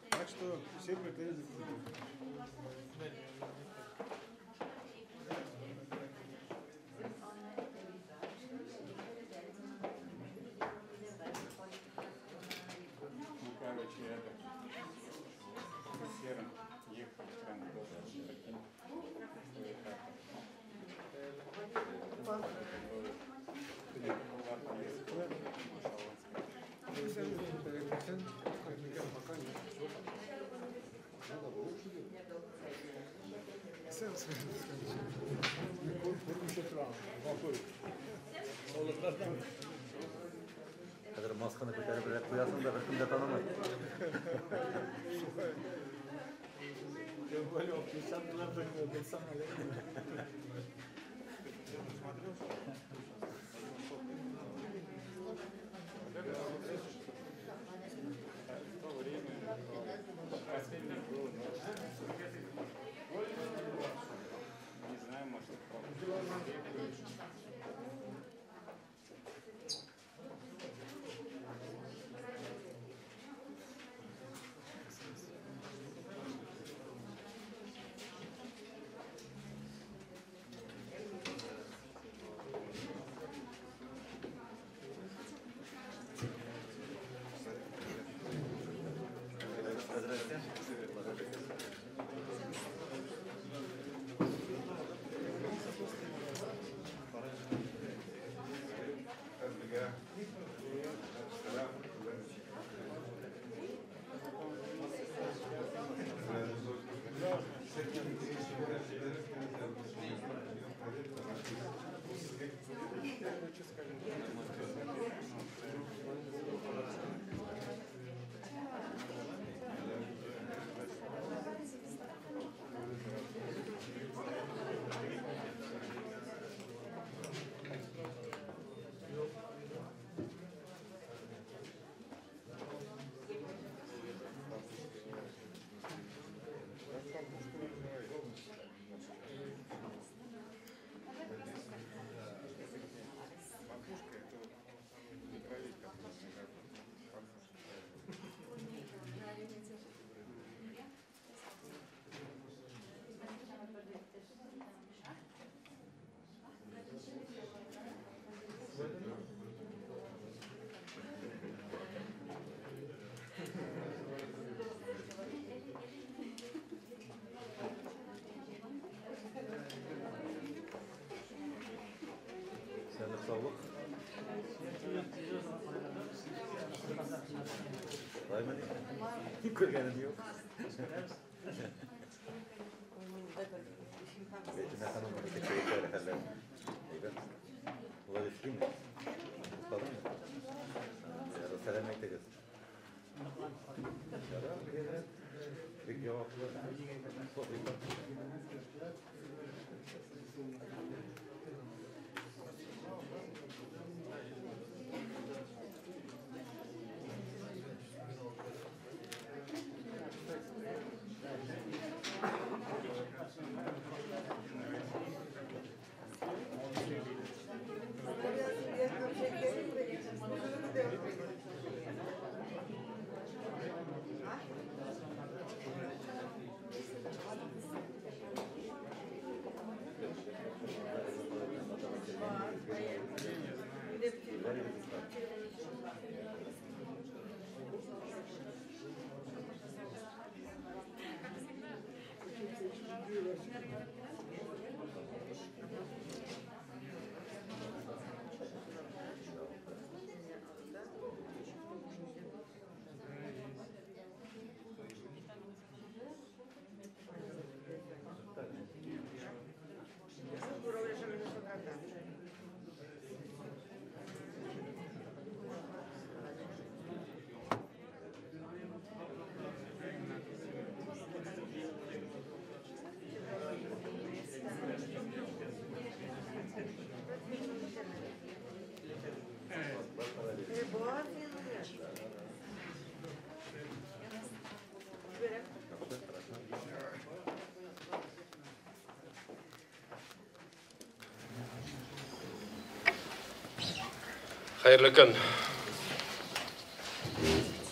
Так что все претензии к нему. Ну, короче, это серым ехали прям тоже таким. Хәзер масканы күтәреп куясың да беркем дә танымый. Тем более, 52 персонали. В то время последний был, но не знаю, может, Макушка это вот микровид, который Саулык. Шулаймы? Күргәнем юк. Бәйтүнә ханым, ничек кәефләр, хәлләр? Әйбәт. Улар эшлиме? Туктадыңмы? Сәлам әйтегез. Бик җаваплы. Хәерле көн,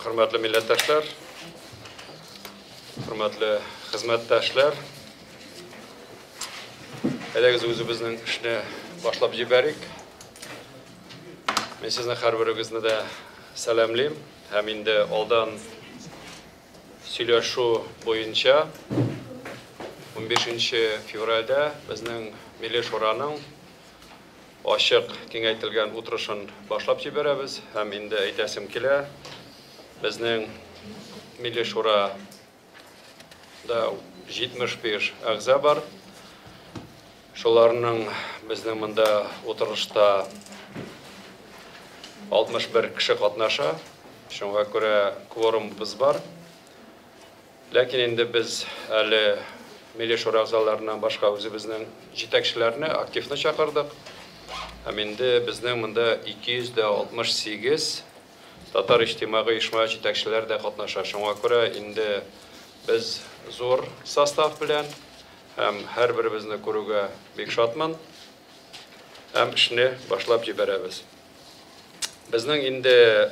хөрмәтле милләттәшләр, хөрмәтле хезмәттәшләр. Әйдәгез, үзебезнең эшне башлап җибәрик. Мин сезнең һәрберегезне дә сәламлим һәм инде алдан сөйләшү буенча 15 февральдә безнең Милли Шураның ачык киңәйтелгән утырышын башлап җибәрәбез һәм инде әйтәсем килә, безнең Милли Шурада 75 әгъза бар. Шуларның безнең монда утырышта 61 кеше катнаша. Шуңа күрә кворумыбыз бар. Ләкин инде без әле Милли Шура әгъзаларыннан башка үзебезнең җитәкчеләрне активны чакырдык. Һәм инде безнең монда 268 татар иҗтимагый оешма җитәкчеләре дә катнаша. Шуңа күрә инде без зур состав белән һәм һәрберебезне күрүгә бик шатмын. Һәм эшне башлап җибәрәбез. Безнең инде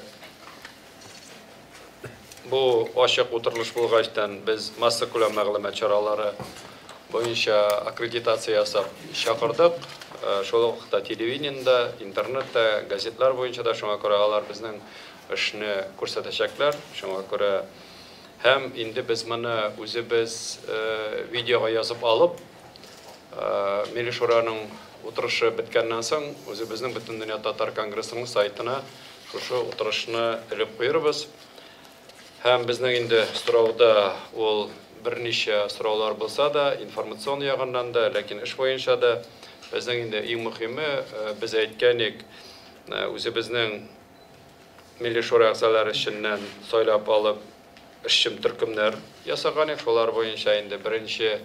бу ачык утырылыш булгачтан без массакүләм мәгълүмат чаралары буенча аккредитация ясап чакырдык. Шул ук вакытта телевидениедә, интернетта, газетлар буенча да, шуңа күрә алар безнең эшне күрсәтәчәкләр. Шуңа күрә һәм инде без моны үзебез видеога язып алып, Милли Шураның утырышы беткәннән соң үзебезнең Бөтендөнья татар конгрессының сайтына шушы утырышны элеп куербыз. Һәм безнең инде сорауда ул берничә сораулар булса да, информацион ягыннан да, ләкин эш буенча да безнең инде иң мөһиме, без әйткән үзебезнең Милли Шура әгъзалары эченнән сайлап алып эшче төркемнәр ясаган идек. Шулар буенча инде беренче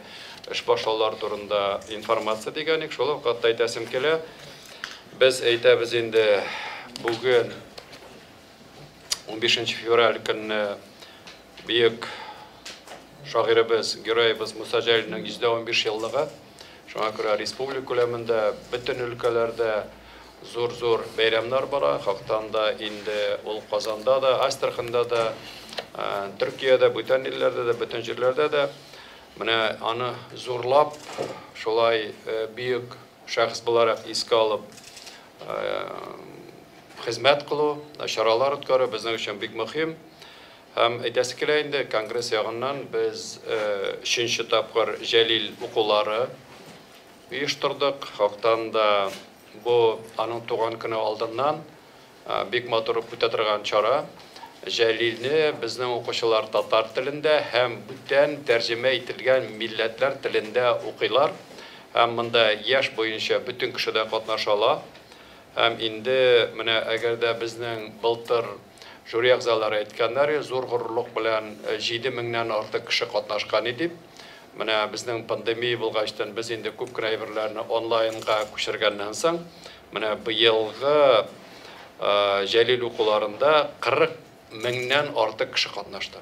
эш башлаулар турында информация дигән идек. Шул ук вакытта әйтәсем килә, без әйтәбез инде бүген 15 февраль көнне бөек шагыйребез, героебыз Муса Җәлилнең 115 еллыгы. Шуңа күрә республика күләмендә, бөтен өлкәләрдә зур-зур бәйрәмнәр бара. Хактан да инде ул Казанда да, Астраханда да, Төркиядә, бүтән илләрдә дә, бөтен җирләрдә дә менә аны зурлап, шулай бөек шәхес буларак искә алып хезмәт кылу, чаралар үткәрү безнең өчен бик мөһим. Һәм әйтәсе килә инде, конгресс ягыннан без 3нче тапкыр Җәлил укулары оештырдык. Хактан да бу аның туган көне алдыннан бик матур үтә торган чара. Җәлилне безнең укучылар татар телендә һәм бүтән тәрҗемә ителгән милләтләр телендә укыйлар. Һәм монда яшь буенча бөтен кеше дә катнаша ала. Һәм инде менә әгәр дә безнең былтыр жюри әгъзалары әйткәннәр, зур горурлык белән 7000-нән артык кеше катнашкан иде дип. Менә безнең пандемия булгачтан без инде күп кенә әйберләрне онлайнга күчергәннән соң, менә быелгы Җәлил укуларында 40 меңнән артык кеше катнашты.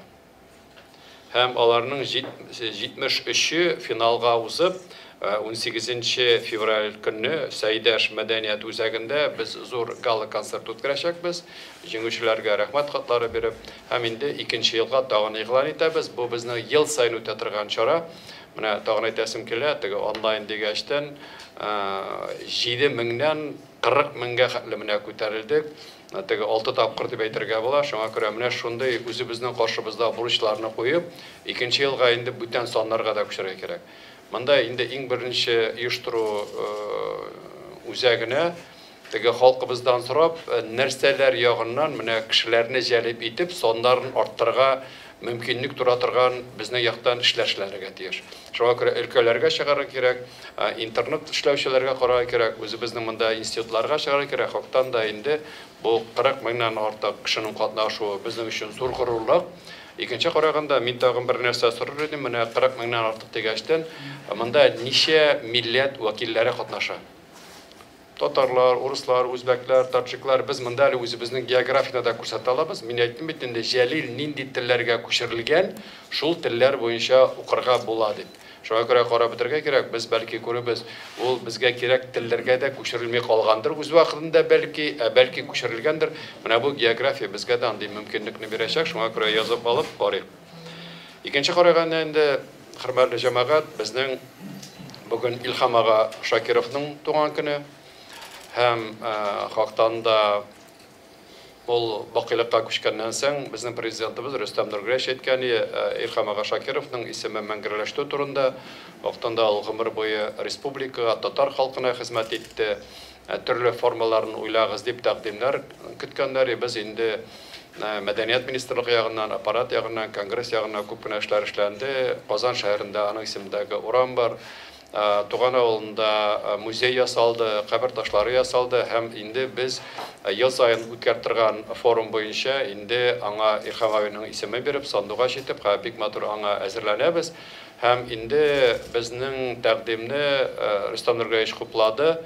Һәм аларның 73-е финалга узып, 18 февраль көнне Сәйдәш мәдәният үзәгендә без зур гала-концерт үткәрәчәкбез. Җиңүчеләргә рәхмәт хатлары биреп, һәм инде икенче елга тагын игълан итәбез. Бу безнең ел саен үтә торган чара. Менә тагын әйтәсем килә, теге онлайн дигәчтән 7 меңнән 40 меңгә хәтле менә күтәрелдек. Теге 6 тапкыр дип әйтергә була. Шуңа күрә менә шундый үзебезнең каршыбызда бурычларны куеп, икенче елга инде бүтән саннарга да күчәргә кирәк. Монда инде иң беренче оештыру үзәгенә теге халкыбыздан сорап, нәрсәләр ягыннан менә кешеләрне җәлеп итеп, саннарын арттырырга мөмкинлек тура торган безнең яктан эшләр эшләргә тиеш. Шуңа күрә өлкәләргә чыгарырга кирәк, интернет эшләүчеләргә карарга кирәк, үзебезнең монда институтларга чыгарырга кирәк. Хактан да инде бу 40 меңнән артык кешенең катнашуы безнең өчен зур горурлык. Икенче караганда мин тагын бер нәрсә сорар идем, менә 40 меңнән артык дигәчтән, монда ничә милләт вәкилләре катнаша? Татарлар, урыслар, үзбәкләр, таджиклар, без монда әле үзебезнең географияне дә күрсәтә алабыз. Мин әйттем бит инде, Җәлил нинди телләргә күчерелгән, шул телләр буенча укырга була дип. Шуңа күрә карап бетергә кирәк, без бәлки күрербез, ул безгә кирәк телләргә дә күчерелми калгандыр үз вакытында бәлки, ә бәлки күчерелгәндер. Менә бу география безгә дә андый мөмкинлекне бирәчәк, шуңа күрә язып алып карыйк. Икенче караганда инде, хөрмәтле җәмәгать, безнең бүген Илһам ага Шакировның туган көне һәм хактан да ул бакыйлыкка күчкәннән соң безнең президентыбыз Рөстәм Нургәрәевич әйткән Илһам ага Шакировның исеме мәңгеләштерү турында. Вакытында ул гомер буе республикага, татар халкына хезмәт итте. Төрле формаларын уйлагыз дип тәкъдимнәр көткәннәр. Без инде Мәдәният министрлыгы ягыннан, аппарат ягыннан, конгресс ягыннан күп кенә эшләр эшләнде. Казан шәһәрендә аның исемендәге урам бар. Туган авылында музей ясалды, кабер ташлары ясалды һәм инде без ел саен үткәреп торган форум буенча инде аңа Илһам абыйның исеме биреп, сандугач итеп, бик матур аңа әзерләнәбез. Һәм инде безнең тәкъдимне Рөстәм Нургалиевич хуплады.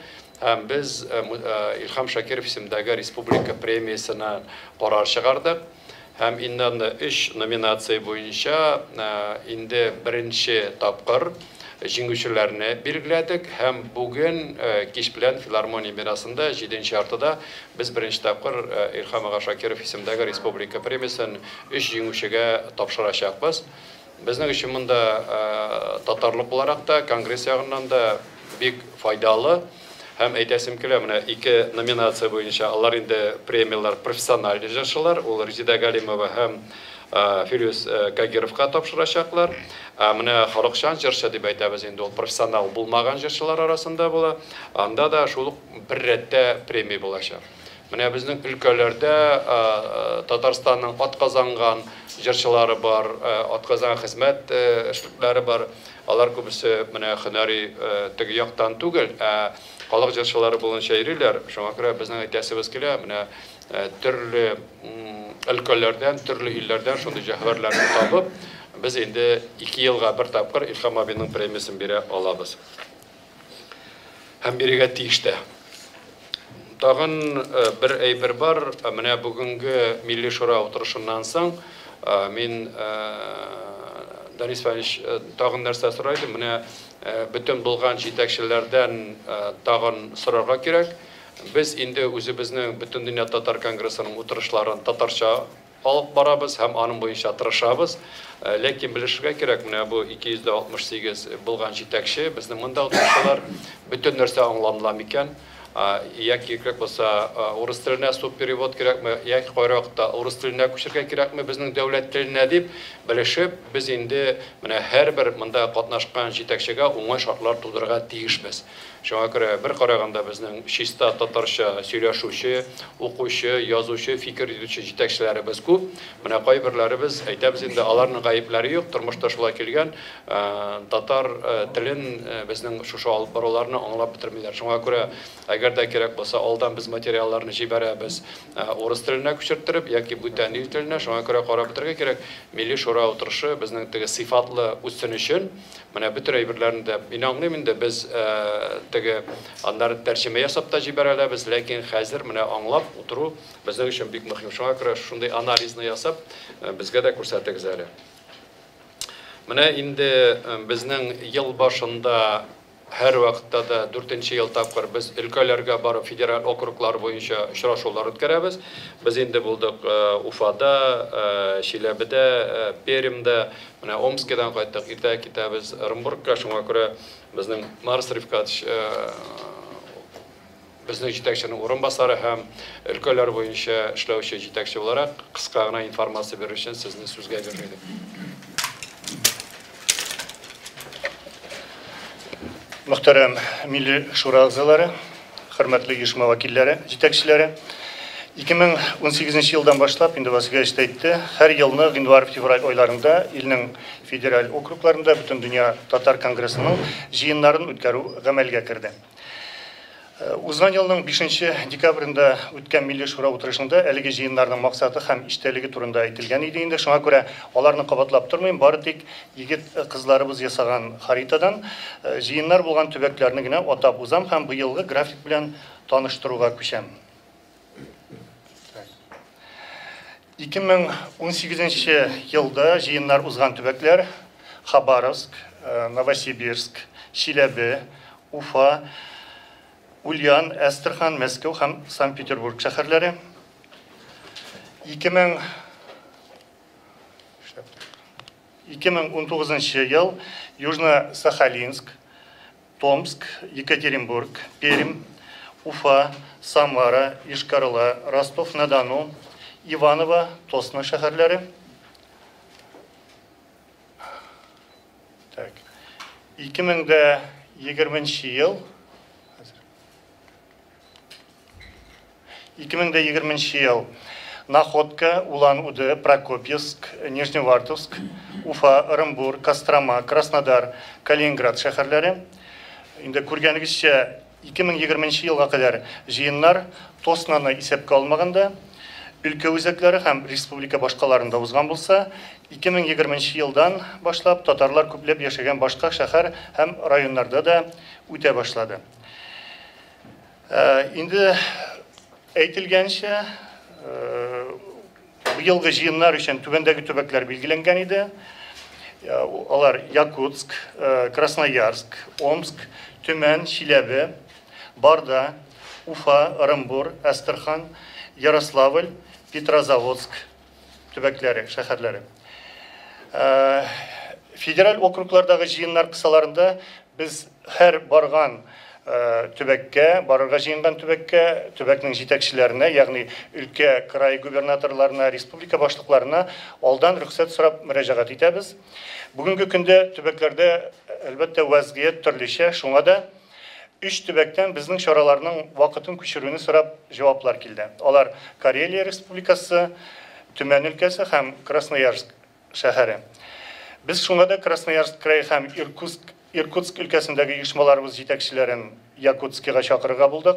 Һәм без Илһам Шакиров исемендәге республика премиясенә карар чыгардык. Һәм инде анда 3 номинация буенча инде беренче тапкыр җиңүчеләрне билгеләдек. Һәм бүген кич белән филармония бинасында 7:30 без беренче тапкыр Илһам ага Шакиров исемендәге республика премиясен 3 җиңүчегә тапшырачакбыз. Безнең өчен монда татарлык буларак та, конгресс ягыннан да бик файдалы. Һәм әйтәсем килә, менә 2 номинация буенча алар инде премияләр профессиональ җырчылар, ул Резеда Галимова һәм Филүс Кагировка тапшырачаклар. Ә менә халыкчан җырчы дип әйтәбез инде, ул профессионал булмаган җырчылар арасында була. Анда да шул ук бер рәттә премия булачак. Менә безнең өлкәләрдә Татарстанның атказанган җырчылары бар, атказанган хезмәт эшлекләре бар. Алар күбесе менә һөнәри теге яктан түгел, ә халык җырчылары булынча йөриләр. Шуңа күрә безнең әйтәсебез килә, менә төрле өлкәләрдән, төрле илләрдән шундый җәһвәрләрне табып, без инде 2 елга бер тапкыр Илһам абыйның премиясен бирә алабыз. Һәм бирергә тиеш тә. Тагын бер әйбер бар, менә бүгенге Милли Шура утырышыннан соң мин Данис Иванович тагын нәрсә сорайдым, менә бөтен булган җитәкчеләрдән тагын сорарга кирәк. Без инде үзебезнең Бөтендөнья татар конгрессының утырышларын татарча алып барабыз һәм аның буенча тырышабыз. Ләкин белешергә кирәк, менә бу 268 булган җитәкче, безнең монда утыручылар бөтен нәрсә аңланыла микән? Яки кирәк булса урыс теленә субперевод кирәкме, яки кайракта урыс теленә күчергә кирәкме безнең дәүләт теленә дип белешеп, без инде менә һәрбер монда катнашкан җитәкчегә уңай шартлар тудырырга тиешбез. Шуңа күрә бер караганда безнең чиста татарча сөйләшүче, укучы, язучы, фикер йөртүче җитәкчеләребез күп. Менә кайберләребез әйтәбез инде, аларның гаепләре юк, тормышта шулай килгән, татар телен безнең шушы алып баруларны аңлап бетермиләр. Шуңа күрә әгәр дә кирәк булса, алдан без материалларны җибәрәбез урыс теленә күчерттереп яки бүтән ил теленә. Шуңа күрә карап бетерергә кирәк. Милли Шура утырышы безнең теге сыйфатлы үтсен өчен менә бөтен әйберләрне дә мин аңлыйм инде, без теге аннары тәрҗемә ясап та җибәрә алабыз, ләкин хәзер менә аңлап утыру безнең өчен бик мөһим. Шуңа күрә шундый анализны ясап безгә дә күрсәтегез әле. Менә инде безнең ел башында һәр вакытта да 4нче ел тапкыр без өлкәләргә барып федераль округлар буенча очрашулар үткәрәбез. Без инде булдык Уфада, Чиләбедә, Пермьдә, менә Омскидан кайттык, иртәгә китәбез Оренбургка. Шуңа күрә безнең Марс Рифкатович безнең җитәкченең урынбасары һәм өлкәләр буенча эшләүче җитәкче буларак кыска гына информация бирер өчен сезне сүзгә бирер идем. Мөхтәрәм Милли Шура әгъзалары, хөрмәтле оешма вәкилләре, җитәкчеләре, 2018 елдан башлап, инде Василий Ильич әйтте, һәр елны гыйнвар-февраль айларында илнең федераль округларында Бөтендөнья татар конгрессының җыеннарын үткәрү гамәлгә керде. Узган елның 5 декабрендә үткән Милли Шура утырышында әлеге җыеннарның максаты һәм эчтәлеге турында әйтелгән иде инде. Шуңа күрә аларны кабатлап тормыйм, бары тик егет кызларыбыз ясаган харитадан җыеннар булган төбәкләрне генә атап узам һәм быелгы график белән таныштыруга күчәм. 2018 елда җыеннар узган төбәкләр: Хабаровск, Новосибирск, Чиләбе, Уфа, Ульян, Әстерхан, Мәскәү һәм Санкт-Петербург шәһәрләре. 2019 ел Южно-Сахалинск, Томск, Екатеринбург, Пермь, Уфа, Самара, Йошкар-Ола, Ростов-на-Дону, Иваново, Тосно шәһәрләре. Так. 2020 ел 2020 ел Находка, Улан-Удэ, Прокопьевск, Нижневартовск, Уфа, Ырымбур, Кострома, Краснодар, Калининград шәһәрләре. Инде күргәнегезчә, 2020 елга кадәр җыеннар Тоснаны исәпкә алмаганда, өлкә үзәкләре һәм республика башкаларында узган булса, 2020 елдан башлап татарлар күпләп яшәгән башка шәһәр һәм районнарда да үтә башлады. Инде әйтелгәнчә, быелгы җыеннар өчен түбәндәге төбәкләр билгеләнгән иде. Алар Якутск, Красноярск, Омск, Төмән, Чиләбе, Барда, Уфа, Ырымбур, Әстерхан, Ярославль, Петрозаводск төбәкләре, шәһәрләре. Федераль округлардагы җыеннар кысаларында без һәр барган төбәккә, барырга җыенган төбәккә, төбәкнең җитәкчеләренә, ягъни өлкә, край губернаторларына, республика башлыкларына алдан рөхсәт сорап мөрәҗәгать итәбез. Бүгенге көндә төбәкләрдә, әлбәттә, вәзгыять төрлечә, шуңа да өч төбәктән безнең чараларның вакытын күчерүне сорап җаваплар килде. Алар Карелия Республикасы, Төмән өлкәсе һәм Красноярск шәһәре. Без шуңа да Красноярск крае һәм Иркутск, Иркутск өлкәсендәге оешмаларыбыз җитәкчеләрен Якутскига чакырырга булдык.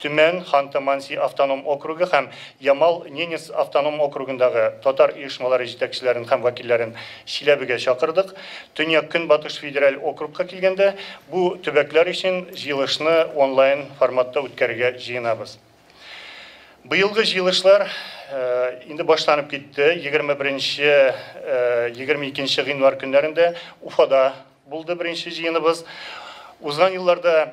Төмән, Ханты-Манси автоном округы һәм Ямал-Ненец автоном округындагы татар оешмалары җитәкчеләрен һәм вәкилләрен Чиләбегә чакырдык. Төньяк-Көнбатыш федераль округка килгәндә, бу төбәкләр өчен җыелышны онлайн форматта үткәрергә җыенабыз. Быелгы җыелышлар инде башланып китте. 21-нче, 22 гыйнвар көннәрендә Уфада булды беренче җыеныбыз. Узган елларда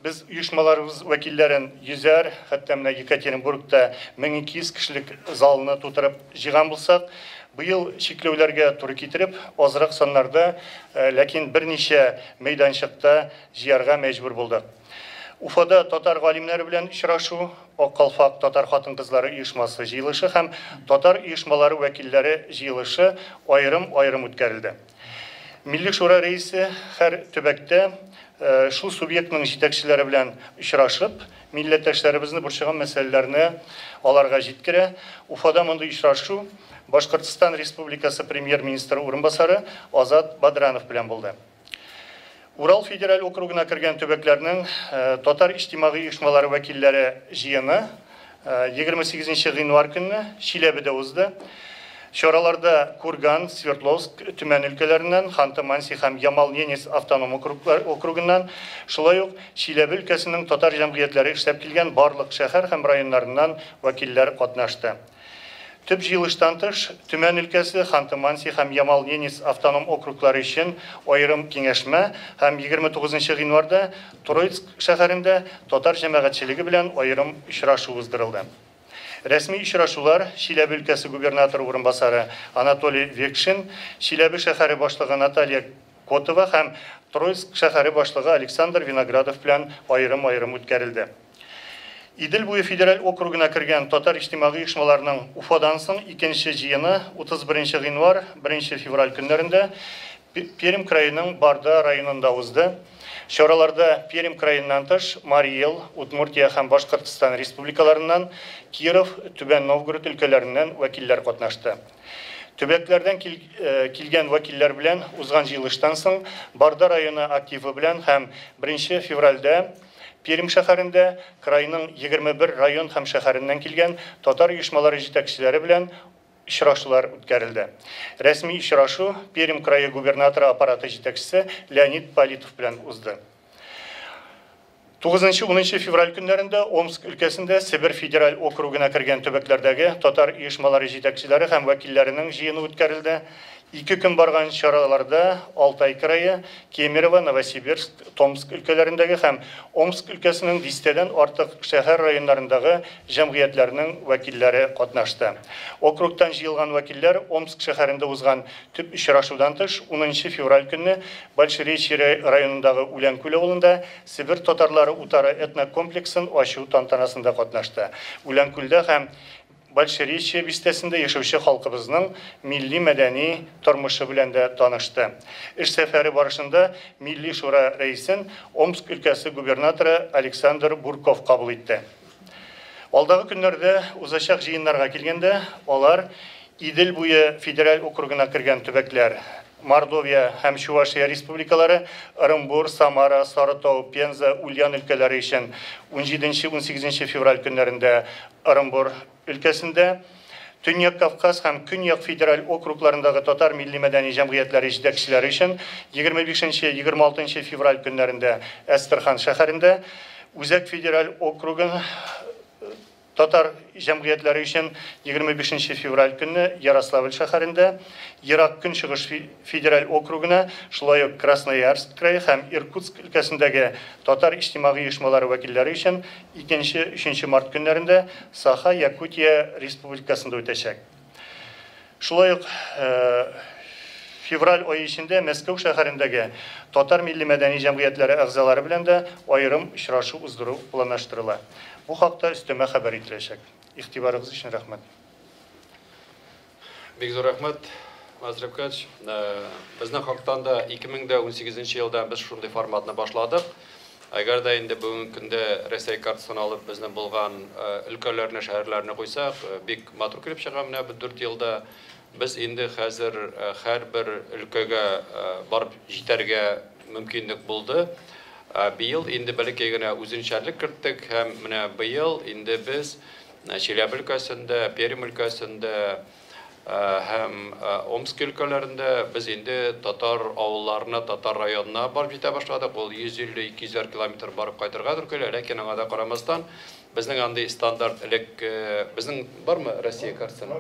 без оешмаларыбыз вәкилләрен йөзәр, хәтта менә Екатеринбургта 1200 кешелек залны тутырып җыйган булсак, быел чикләүләргә туры китереп, азрак саннарда, ләкин берничә мәйданчыкта җыярга мәҗбүр булдык. Уфада татар галимнәре белән очрашу, Ак калфак татар хатын-кызлары оешмасы җыелышы һәм татар оешмалары вәкилләре җыелышы аерым-аерым үткәрелде. Милли Шура рәисе һәр төбәктә шул субъектның җитәкчеләре белән очрашып, милләттәшләребезне борчыган мәсьәләләрне аларга җиткерә. Уфада мондый очрашу Башкортстан Республикасы Премьер-министры урынбасары Азат Бадранов белән булды. Урал федераль округына кергән төбәкләрнең татар иҗтимагый оешмалары вәкилләре җыены 28 гыйнвар көнне Чиләбедә узды. Чараларда Курган, Свердловск, Төмән өлкәләреннән, Ханты-Манси һәм Ямал-Ненец автоном округыннан, шулай ук Чиләбе өлкәсенең татар җәмгыятьләре эшләп килгән барлык шәһәр һәм районнарыннан вәкилләр катнашты. Төп җыелыштан тыш, Төмән өлкәсе, Ханты-Манси һәм Ямал-Ненец автоном округлары өчен аерым киңәшмә һәм 29 гыйнварда Троицк шәһәрендә татар җәмәгатьчелеге белән аерым очрашу уздырылды. Рәсми очрашулар Чиләбе өлкәсе губернаторы урынбасары Анатолий Векшин, Чиләбе шәһәре башлыгы Наталья Котова һәм Троицк шәһәре башлыгы Александр Виноградов белән аерым-аерым үткәрелде. Идел буе федераль округына кергән татар иҗтимагый оешмаларының Уфадан соң икенче җыены 31 гыйнвар, 1 февраль көннәрендә Пермь краеның Барда районында узды. Чараларда Пермь краеннан тыш Марий Эл, Удмуртия һәм Башкортстан республикаларыннан, Киров, Түбән Новгород өлкәләреннән вәкилләр катнашты. Төбәкләрдән килгән вәкилләр белән узган җыелыштан соң Барда районы активы белән һәм 1 февральдә Пермь шәһәрендә крайның 21 район һәм шәһәреннән килгән татар оешмалары җитәкчеләре белән очрашулар үткәрелде. Рәсми очрашу Пермь крае губернаторы аппараты җитәкчесе Леонид Политов белән узды. 9-10 февраль көннәрендә Омск өлкәсендә Себер федераль округына кергән төбәкләрдәге татар оешмалары җитәкчеләре һәм вәкилләренең җыены үткәрелде. Ике көн барган чараларда Алтай крае, Кемерово, Новосибирск, Томск өлкәләрендәге һәм Омск өлкәсенең дистәдән артык шәһәр районнарындагы җәмгыятьләрнең вәкилләре катнашты. Округтан җыелган вәкилләр Омск шәһәрендә узган төп очрашудан тыш 10 февраль көнне Большеречье районындагы Үләнкүл авылында Себер татарлары утары этнокомплексын ачу тантанасында катнашты. Үләнкүлдә һәм Большеречье бистәсендә яшәүче халкыбызның милли мәдәни тормышы белән дә танышты. Эш сәфәре барышында Милли шура рәисен Омск өлкәсе губернаторы Александр Бурков кабул итте. Алдагы көннәрдә узачак җыеннарга килгәндә, алар Идел буе федераль округына кергән төбәкләр, Мордовия һәм Чувашия республикалары, Ырымбур, Самара, Сарытау, Пенза, Ульян өлкәләре өчен 17-18 февраль көннәрендә Ырымбур өлкәсендә, Төньяк Кавказ һәм Көньяк федераль округларындагы татар милли-мәдәни җәмгыятьләре җитәкчеләре өчен 25-26 февраль көннәрендә Әстерхан шәһәрендә, Үзәк федераль округын татар җәмгыятьләре өчен 25 февраль көнне Ярославль шәһәрендә, Ерак Көнчыгыш федераль округына, шулай ук Красноярск крае һәм Иркутск өлкәсендәге татар иҗтимагый оешмалары вәкилләре өчен 2-3 март көннәрендә Саха, Якутия республикасында үтәчәк. Шулай ук февраль ае эчендә Мәскәү шәһәрендәге татар милли-мәдәни җәмгыятьләре әгъзалары белән дә аерым очрашу уздыру планлаштырыла. Бу хакта өстәмә хәбәр ителәчәк. Игътибарыгыз өчен рәхмәт. Бик зур рәхмәт, Маз Рифкатович. Безнең хактан да 2018 елда без шундый форматны башладык. Әгәр дә инде бүгенге көндә Рәсәй картасын алып безнең булган өлкәләрне, шәһәрләрне куйсак, бик матур килеп чыга. Менә бу 4 елда без инде хәзер һәрбер өлкәгә барып җитәргә мөмкинлек булды. Быел инде бәләкәй генә үзенчәлек керттек һәм менә быел инде без Чиләбе өлкәсендә, Пермь өлкәсендә һәм Омск өлкәләрендә без инде татар авылларына, татар районына барып җитә башладык. Ул 150-200 километр барып кайтырга туры килә, ләкин аңа да карамастан безнең андый стандарт элек безнең бармы Россия картасын?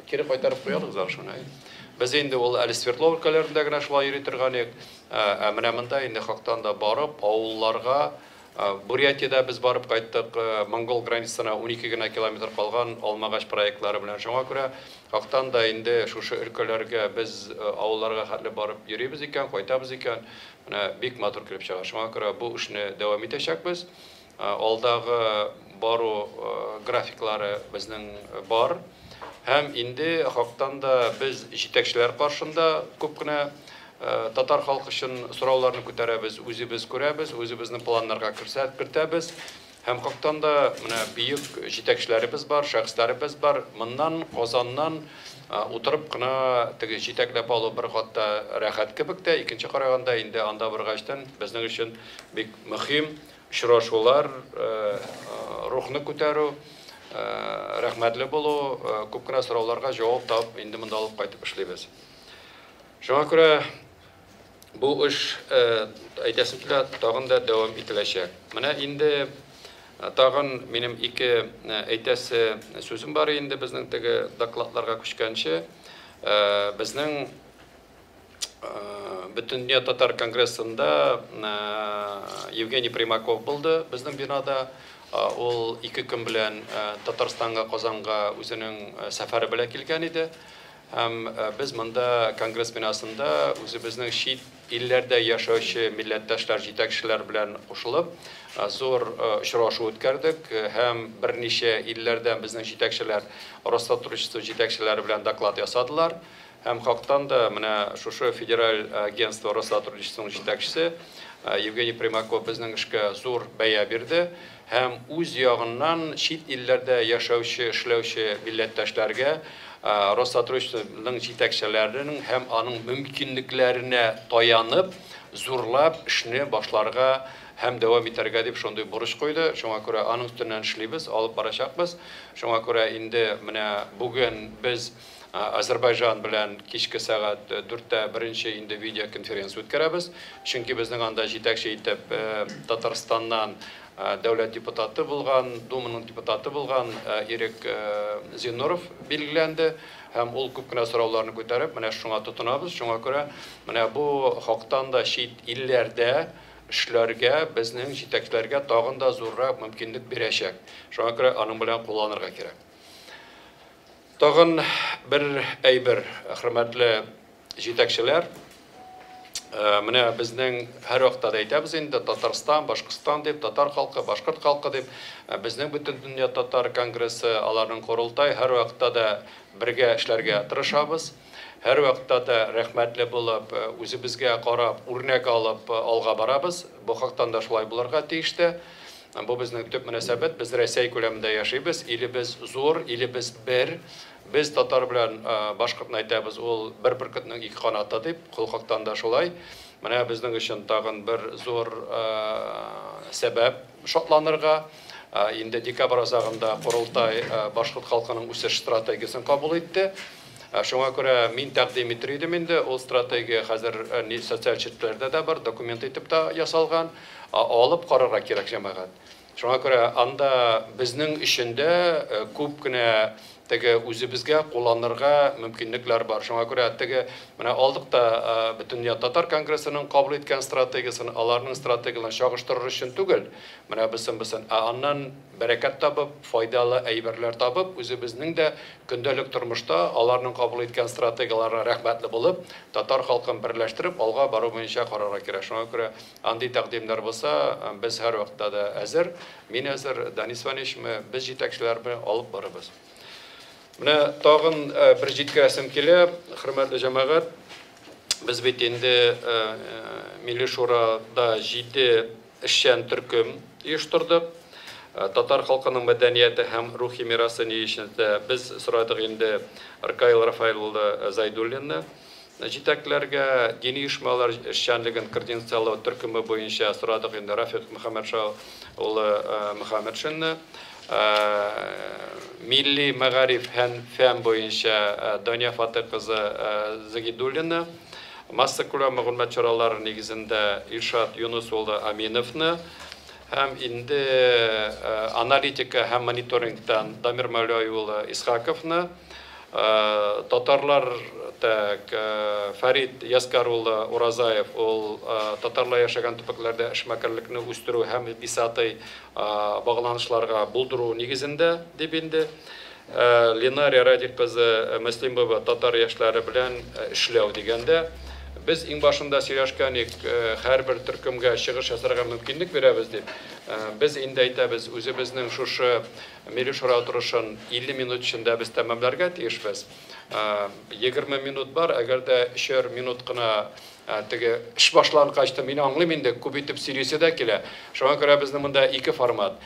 Кире кайтарып куялыгыз әле шуны. Без инде ул әле Свердлов өлкәләрендә генә шулай йөри торган идек. Ә менә монда инде хактан да барып авылларга, Бурятиядә без барып кайттык, монгол границасына 12 генә километр калган Алмагач проектлары белән. Шуңа күрә хактан да инде шушы өлкәләргә без авылларга хәтле барып йөрибез икән, кайтабыз икән, менә бик матур килеп чыга. Шуңа күрә бу эшне дәвам итәчәкбез. Алдагы бару графиклары безнең бар. Һәм инде хактан да без җитәкчеләр каршында күп кенә татар халкы өчен сорауларны күтәрәбез, үзебез күрәбез, үзебезнең планнарга кертәбез. Һәм хактан да менә бөек җитәкчеләребез бар, шәхесләребез бар. Моннан Казаннан утырып кына теге җитәкләп алу бер хатта рәхәт кебек тә, икенче караганда инде анда баргачтан безнең өчен бик мөһим очрашулар, рухны күтәрү, рәхмәтле булу, күп кенә сорауларга җавап табып инде монда алып кайтып эшлибез. Шуңа күрә бу эш, әйтәсем килә, тагын да дәвам ителәчәк. Менә инде тагын минем ике әйтәсе сүзем бар инде безнең теге докладларга күчкәнче. Безнең Бөтендөнья татар конгрессында Евгений Примаков булды безнең бинада. Ул ике көн белән Татарстанга, Казанга үзенең сәфәре белән килгән иде. Һәм без монда конгресс бинасында үзебезнең чит илләрдә яшәүче милләттәшләр, җитәкчеләр белән кушылып зур очрашу үткәрдек һәм берничә илләрдән безнең җитәкчеләр, Россотрудничество җитәкчеләре белән доклад ясадылар. Һәм хактан да менә шушы федераль агентство Россотрудничествоның җитәкчесе Евгений Примаков безнең эшкә зур бәя бирде һәм үз ягыннан чит илләрдә яшәүче, эшләүче милләттәшләргә Россотрудничествоның җитәкчеләренең һәм аның мөмкинлекләренә таянып, зурлап эшне башларга һәм дәвам итәргә дип шундый бурыч куйды. Шуңа күрә аның өстеннән эшлибез, алып барачакбыз. Шуңа күрә инде менә бүген без Азербайҗан белән кичке сәгать 4-тә беренче инде видеоконференция үткәрәбез. Чөнки безнең анда җитәкче итеп Татарстаннан дәүләт депутаты булган, Думаның депутаты булган Ирек Зиннуров билгеләнде һәм ул күп кенә сорауларны күтәреп, менә шуңа тотынабыз. Шуңа күрә менә бу хактан да чит илләрдә эшләргә безнең җитәкчеләргә тагын да зуррак мөмкинлек бирәчәк. Шуңа күрә аның белән кулланырга кирәк. Тагын бер әйбер, хөрмәтле җитәкчеләр, менә безнең һәр вакытта да әйтәбез инде Татарстан, Башкортстан дип, татар халкы, башкорт халкы дип, безнең Бөтендөнья татар конгрессы, аларның корылтай һәр вакытта да бергә эшләргә тырышабыз. Һәр вакытта да рәхмәтле булып, үзебезгә карап, үрнәк алып алга барабыз. Бу хактан да шулай булырга тиеш тә. Бу безнең төп мөнәсәбәт. Без Рәсәй күләмендә яшибез. Илебез зур, илебез бер. Без татар белән башкортны әйтәбез, ул бер бөркетнең ике канаты дип, кул хактан да шулай. Менә безнең өчен тагын бер зур сәбәп шатланырга. Инде декабрь азагында корылтай башкорт халкының үсеш стратегиясен кабул итте. Шуңа күрә мин тәкъдим итер идем инде, ул стратегия хәзер социаль челтәрләрдә дә бар, документ итеп тә ясалган. Алып карарга кирәк, җәмәгать. Шуңа күрә анда безнең өчен дә күп кенә теге үзебезгә кулланырга мөмкинлекләр бар. Шуңа күрә теге менә алдык та Бөтендөнья татар конгрессының кабул иткән стратегиясен, аларның стратегияләрен чагыштырыр өчен түгел, менә бесен-бесен, ә аннан бәрәкәт табып, файдалы әйберләр табып, үзебезнең дә көндәлек тормышта аларның кабул иткән стратегияләренә рәхмәтле булып, татар халкын берләштереп алга бару буенча карарга кирәк. Шуңа күрә андый тәкъдимнәр булса, без һәр вакытта да әзер. Мин әзер, Данис Ваничме, без җитәкчеләр белән алып барабыз. Менә тагын бер җиткерәсем килә, хөрмәтле җәмәгать, без бит инде Милли Шурада 7 эшчән төркем оештырдык. Татар халкының мәдәнияте һәм рухи мирасы нигезендә без сорадык инде Ркаил Рафаил улы Зайдуллинны җитәкләргә, дини оешмалар эшчәнлеген координацияләү төркеме буенча сорадык инде Рафик Мөхәммәтша улы Мөхәммәтшинны, милли мәгариф һәм фән буенча Дания Фатыйх кызы Загидуллина, массакүләм мәгълүмат чаралары нигезендә Илшат Юнус улы Аминовны һәм инде аналитика һәм мониторингтан Дамир Мәүләви улы Исхаковны, татарлар так Фәрид Яскар улы Уразаев, ул татарлар яшәгән төбәкләрдә эшмәкәрлекне үстерү һәм икътисадый багланышларга булдыру нигезендә дип инде Ленария Радик кызы Мөслимова татар яшьләре белән эшләү дигәндә без иң башында сөйләшкән идек, һәрбер төркемгә чыгыш ясарга мөмкинлек бирәбез дип. Без инде әйтәбез, үзебезнең шушы Милли Шура утырышын 50 минут эчендә без тәмамларга тиешбез. 20 минут бар, әгәр дә 3 минут кына теге эш башлангач та мин аңлыйм инде, күп итеп сөйлисе дә килә. Шуңа күрә безнең монда ике формат.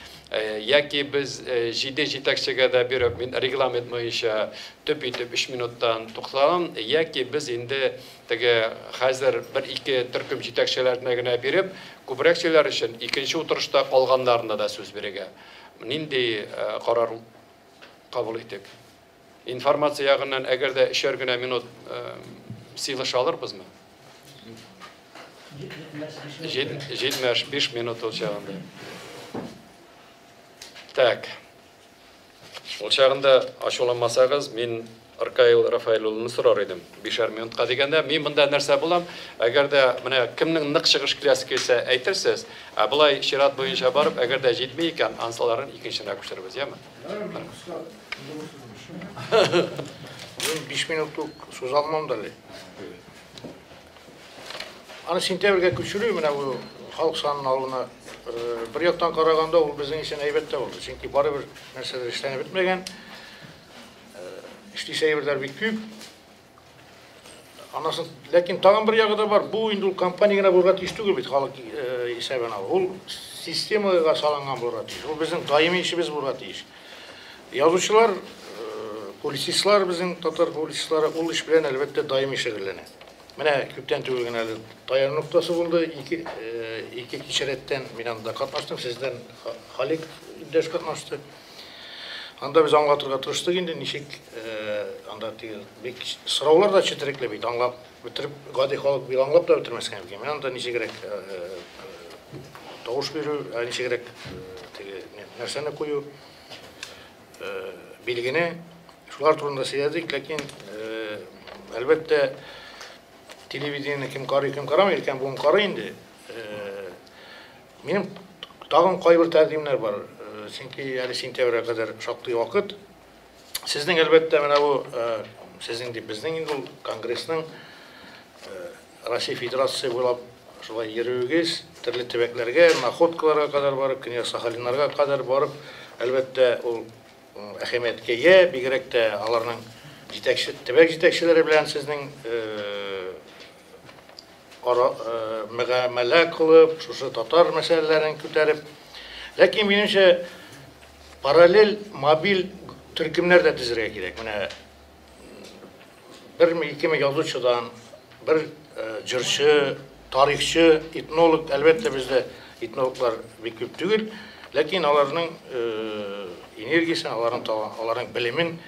Яки без 7 җитәкчегә дә биреп, мин регламент буенча төп итеп 3 минуттан тукталам, яки без инде теге хәзер бер-ике төркем җитәкчеләренә генә биреп, күбрәк сөйләр өчен икенче утырышта калганнарына да сүз бирергә. Нинди карар кабул итик? Информация ягыннан әгәр дә 3 генә минут сыйлыша алырбызмы? 75 минут ул чагында. Так. Ул чагында ачуланмасагыз, мин Ркаил Рафаэл улын сорар идем. 5 минутка дигәндә, мин монда нәрсә булам? Әгәр дә менә кемнең нык чыгыш киләсе килсә, әйтерсез, ә болай чират буенча барып, әгәр дә җитми икән, ансаларын икенченә күчербез, яме? Мин 5 минут ук сүз алмам да әле. Аны сентябрьгә күчерү, менә бу халык санын алуны бер яктан караганда ул безнең өчен әйбәт тә булды. Чөнки барыбер нәрсәләр эшләнеп бетмәгән. Эшлисе әйберләр бик күп. Анасы, ләкин тагын бер ягы да бар. Бу инде ул компания генә булырга тиеш түгел бит халык исәбен алу. Ул системага салынган булырга тиеш. Ул безнең даими эшебез булырга тиеш. Язучылар, публицистлар, безнең татар публицистлары ул эш белән әлбәттә даими шөгыльләнә. Менә күптән түгел генә әле таяну ноктасы булды. Ике кичәрәттән мин анда катнаштым, сездән Халик иптәш катнашты. Анда без аңлатырга тырыштык инде, ничек анда теге бик сораулар да четерекле бит, аңлап бетереп, гади халык бит аңлап та бетермәскә мөмкин. Мин анда ничегрәк тавыш бирү, ничегрәк теге нәрсәне кую, билгене, шулар турында сөйләдек, ләкин әлбәттә телевидениене кем карый, кем карамый, өлкән буын карый инде. Минем тагын кайбер тәкъдимнәр бар, чөнки әле сентябрьгә кадәр шактый вакыт. Сезнең әлбәттә менә бу, сезнең дип безнең инде ул конгрессның Россия Федерациясе буйлап шулай йөрүегез, төрле төбәкләргә, находкаларга кадәр барып, Көньяк Сахалиннарга кадәр барып, әлбәттә ул әһәмияткә ия, бигрәк тә аларның җитәкче, төбәк җитәкчеләре белән сезнең мөгамәлә кылып, шушы татар мәсьәләләрен күтәреп. Ләкин минемчә параллель мобиль төркемнәр дә төзергә кирәк. Менә берме, икеме язучыдан, бер җырчы, тарихчы, этнолог, әлбәттә бездә этнологлар бик күп түгел, ләкин аларның энергиясен, аларның белемен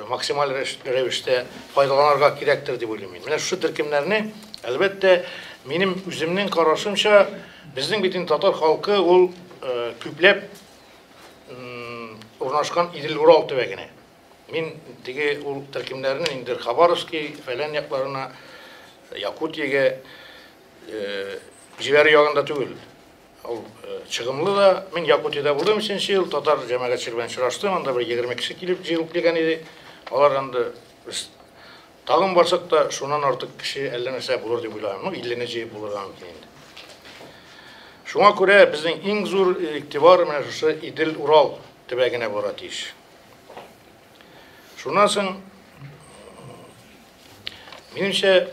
максималь рәвештә файдаланырга кирәктер дип уйлыйм мин. Менә шушы төркемнәрне, әлбәттә, минем үземнең карашымча, безнең бит инде татар халкы ул күпләп урнашкан Идел-Урал төбәгенә. Мин теге ул төркемнәрне инде Хабаровский фәлән якларына, Якутиягә җибәрү ягында түгел. Ул чыгымлы да. Мин Якутиядә булдым өченче ел, татар җәмәгатьчелеге белән очраштым, анда бер 20 кеше килеп җыелып килгән иде. Алар анда без тагын барсак та, шуннан артык кеше әллә нәрсә булыр дип уйлыйм. Ну, 50-не җыеп булырга мөмкин инде. Шуңа күрә безнең иң зур игътибар менә шушы Идел-Урал төбәгенә бара тиеш. Шуннан соң, минемчә,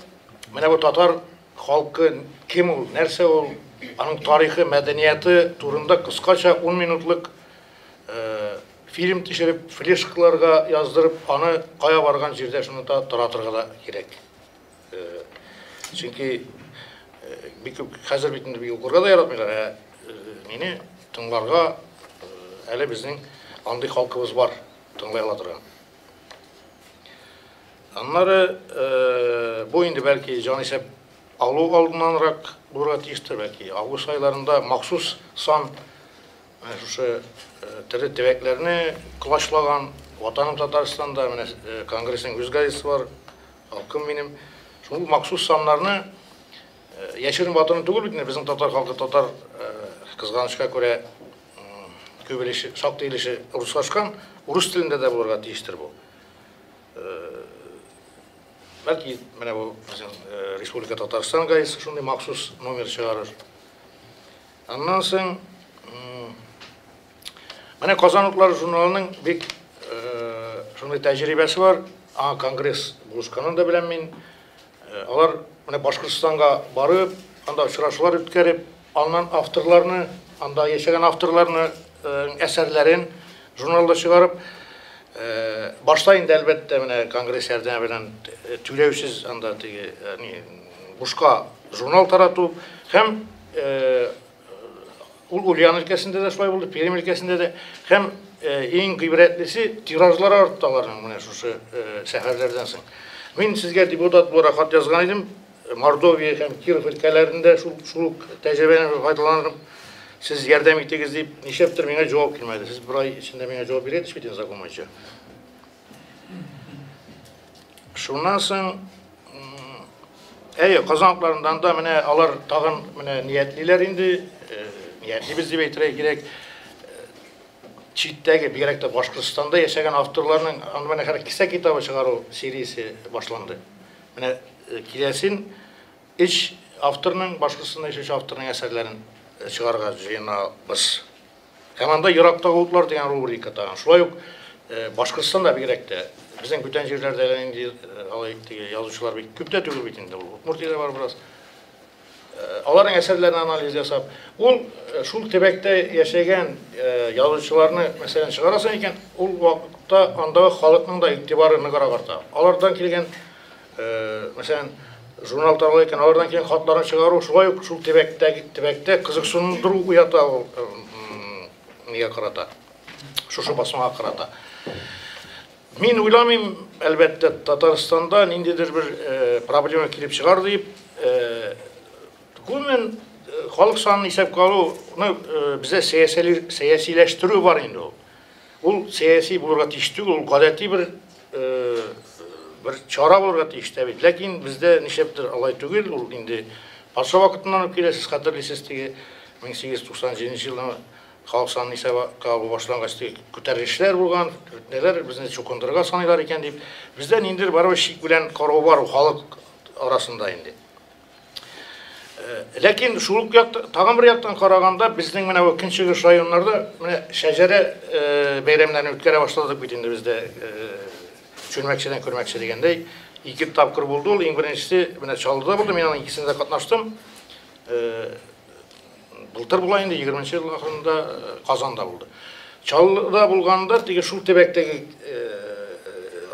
менә бу татар халкы кем ул, нәрсә ул, аның тарихы, мәдәнияте турында кыскача 10 минутлык фильм төшереп, флешкаларга яздырып, аны кая барган җирдә шуны та таратырга да кирәк. Чөнки бик күп хәзер бит инде укырга да яратмыйлар, ә мине тыңларга әле безнең андый халкыбыз бар, тыңлай ала торган. Аннары бу инде бәлки җанисәп алу алдыннанрак булырга тиештер, бәлки август айларында махсус сан менә шушы төрле төбәкләрне колачлаган Ватаным Татарстанда менә конгрессның үз газетасы бар, Халкым минем. Шул махсус саннарны яшерен ватаны түгел бит инде, безнең татар халкы татар кызганычка күрә күп өлеше, шактый өлеше руслашкан, урыс телендә дә булырга тиештер бу. Бәлки менә бу безнең Республика Татарстан газетасы шундый махсус номер чыгарыр. Аннан соң менә Казан утлары журналының бик шундый тәҗрибәсе бар. Аңа конгресс булышканын да беләм мин. Алар менә Башкортстанга барып, анда очрашулар үткәреп, аннан авторларны, анда яшәгән авторларны әсәрләрен журналда чыгарып, башта инде әлбәттә менә конгресс ярдәме белән түләүсез анда теге бушка журнал тарату һәм ул Ульян өлкәсендә дә шулай булды, Пермь өлкәсендә дә һәм иң гыйбрәтлесе тиражлар артты аларның менә шушы сәфәрләрдән соң. Мин сезгә депутат буларак хат язган идем, Мордовия һәм Киров өлкәләрендә шул ук тәҗрибәне файдаланып, сез ярдәм итегез дип, нишләптер миңа җавап килмәде. Сез бер ай эчендә миңа җавап бирә бит инде закон буенча. Шуннан соң, әйе, Казан утларыннан да менә алар тагын менә ниятлиләр инде, ниятлибез дип әйтергә кирәк. Читтәге, бигрәк тә Башкортстанда яшәгән авторларның анда менә хәзер кесә китабы чыгару сериясе башланды. Менә киләсен өч авторның, Башкортстанда яшәүче авторның әсәрләрен чыгарырга җыенабыз. Һәм анда Ерактагы утлар дигән рубрика тагын. Шулай ук Башкортстанда бигрәк тә безнең бүтән җирләрдә әле инде алай теге язучылар бик күп тә түгел бит инде ул. Удмуртиядә бар бераз. Аларның әсәрләрен анализ ясап, ул шул төбәктә яшәгән язучыларны, мәсәлән, чыгарасың икән, ул вакытта андагы халыкның да игътибары ныграк арта. Алардан килгән, мәсәлән, журнал тарала икән, алардан килгән хатларны чыгару шулай ук шул төбәктә кызыксындыру уята ул нигә карата, шушы басмага карата. Мин уйламыйм, әлбәттә, Татарстанда ниндидер бер проблема килеп чыгар дип, гомумән, Халык санын исәпкә алуны бездә сәясиләштерү бар инде ул. Ул сәяси булырга тиеш түгел, ул гадәти бер бер чара булырга тиеш тә бит. Ләкин бездә нишләптер алай түгел, ул инде патша вакытыннан ук килә, сез хәтерлисез, теге 1897 елны халык санын исәпкә алу башлангач, теге күтәрелешләр булган, фетнәләр, безне чукындырырга саныйлар икән дип. Бездә ниндидер барыбер шик белән карау бар халык арасында инде. Ләкин шул ук якта, тагын бер яктан караганда, безнең менә бу көнчыгыш районнарда менә шәҗәрә бәйрәмнәрен үткәрә башладык бит инде бездә. Чүлмәкчедән күрмәкче дигәндәй, ике тапкыр булды ул. Иң беренчесе менә Чаллыда булды, мин аның икесендә катнаштым. Былтыр була инде, 20 ел ахырында Казанда булды. Чаллыда булганда теге шул төбәктәге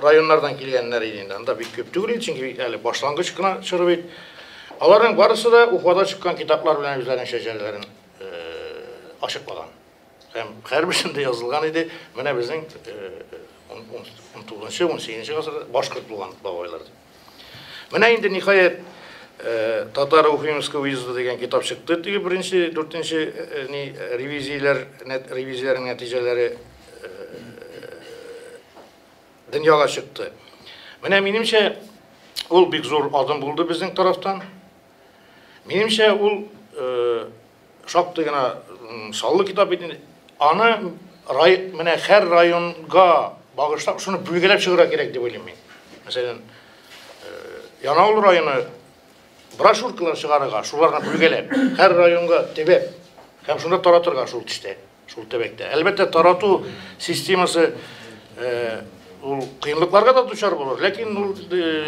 районнардан килгәннәр иде инде. Анда бик күп түгел иде, чөнки әле башлангыч кына чоры бит. Аларның барысы да Уфада чыккан китаплар белән үзләренең шәҗәрәләрен ачыклаган. Һәм һәрберсендә язылган иде, менә безнең 19-нчы, 18-нче гасырда башкорт булган бабайлар дип. Менә инде ниһаять Татар Уфимского уезда дигән китап чыкты. Теге беренче, дүртенче ни ревизияләр, ревизияләрнең нәтиҗәләре дөньяга чыкты. Менә минемчә, ул бик зур адым булды безнең тарафтан. Минемчә, ул шактый гына саллы китап бит инде. Аны менә һәр районга багышлап, шуны бүлгәләп чыгарга кирәк дип уйлыйм мин. Мәсәлән, Янаул районы брошюркалар чыгарырга, шуларны бүлгәләп, һәр районга төбәп һәм шунда таратырга шул төстә, шул төбәктә. Әлбәттә, тарату системасы ул кыенлыкларга да дучар булыр, ләкин ул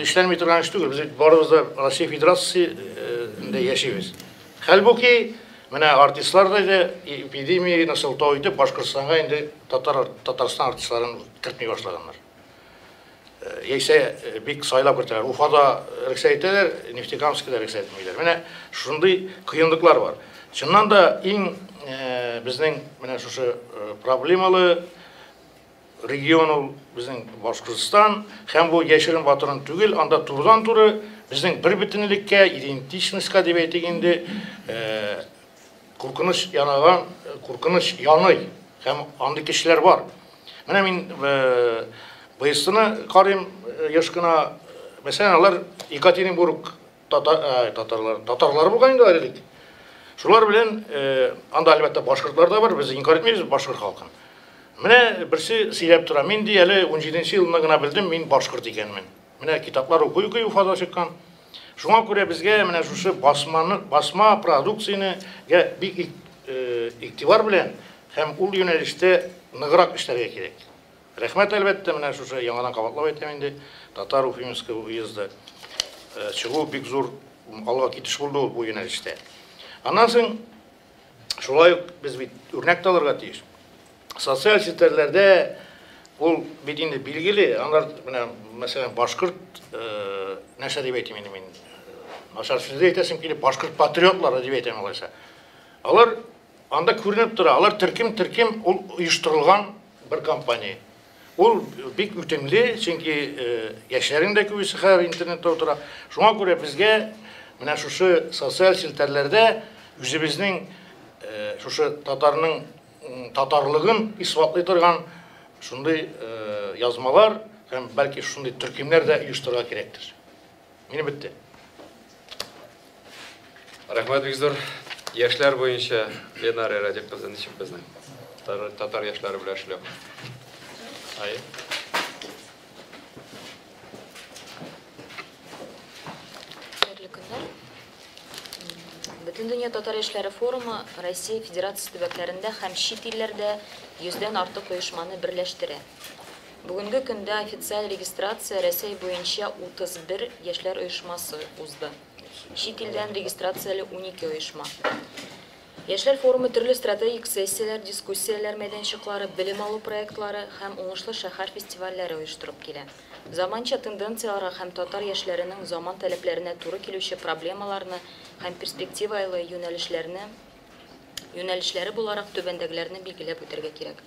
эшләнми торган эш түгел. Без бит барыбыз да Россия Федерациясендә яшибез. Хәлбуки, менә артистлар да инде эпидемияне сылтау итеп Башкортстанга инде татар Татарстан артистларын кертми башлаганнар. Яисә бик сайлап кертәләр. Уфада рөхсәт итәләр, Нефтекамскида рөхсәт итмиләр. Менә шундый кыенлыклар бар. Чыннан да иң безнең менә шушы проблемалы регион ул безнең Башкортстан, һәм бу яшерен батырын түгел, анда турыдан-туры безнең бер бөтенлеккә, идентичностька дип әйтик инде, куркыныч янаган, куркыныч яный һәм андый кешеләр бар. Менә мин БСТны карыйм еш кына, мәсәлән, алар Екатеринбург татарлар, татарлар булган инде элек. Шулар белән анда әлбәттә башкортлар да бар, без инкар итмибез башкорт халкын. Менә берсе сөйләп тора, мин ди әле 17 елында гына белдем, мин башкорт икәнмен. Менә китаплар укый-укый Уфада чыккан. Шуңа күрә безгә менә шушы басманы, басма продукцияне бик игътибар белән һәм ул юнәлештә ныграк эшләргә кирәк. Рәхмәт, әлбәттә, менә шушы яңадан кабатлап әйтәм инде, Татар Уфимского уезды чыгу бик зур алга китеш булды ул бу юнәлештә. Аннан соң шулай ук без бит үрнәк тә алырга тиеш. Социаль челтәрләрдә ул бит инде билгеле, алар менә мәсәлән башкорт нәрсә дип әйтим инде мин, начар сүз әйтәсем килеп, башкорт патриотлары дип әйтәм алайса. Алар анда күренеп тора, алар төркем-төркем ул оештырылган бер компания. Ул бик үтемле, чөнки яшьләрнең дә күбесе хәзер интернетта утыра. Шуңа күрә безгә менә шушы социаль челтәрләрдә үзебезнең шушы татарның татарлыгын исбатлый торган шундый язмалар һәм бәлки шундый төркемнәр дә оештырырга кирәктер. Минем бетте. Рәхмәт бик зур. Яшьләр буенча Ленара Радик кызы ничек безнең татар яшьләре белән эшләү? Ай. Хәерле көннәр. Бөтендөнья татар яшьләре форумы Россия Федерациясе төбәкләрендә һәм чит илләрдә 100дән артык оешманы берләштерә. Бүгенге көндә официаль регистрация Рәсәй буенча 31 яшьләр оешмасы узды. Чит илдән регистрацияле 12 оешма. Яшьләр форумы төрле стратегик сессияләр, дискуссияләр мәйданчыклары, белем алу проектлары һәм уңышлы шәһәр фестивальләре оештырып килә. Заманча тенденцияләргә һәм татар яшьләренең заман таләпләренә туры килүче проблемаларны һәм перспективалы юнәлешләрне юнәлешләре буларак түбәндәгеләрне билгеләп үтәргә кирәк.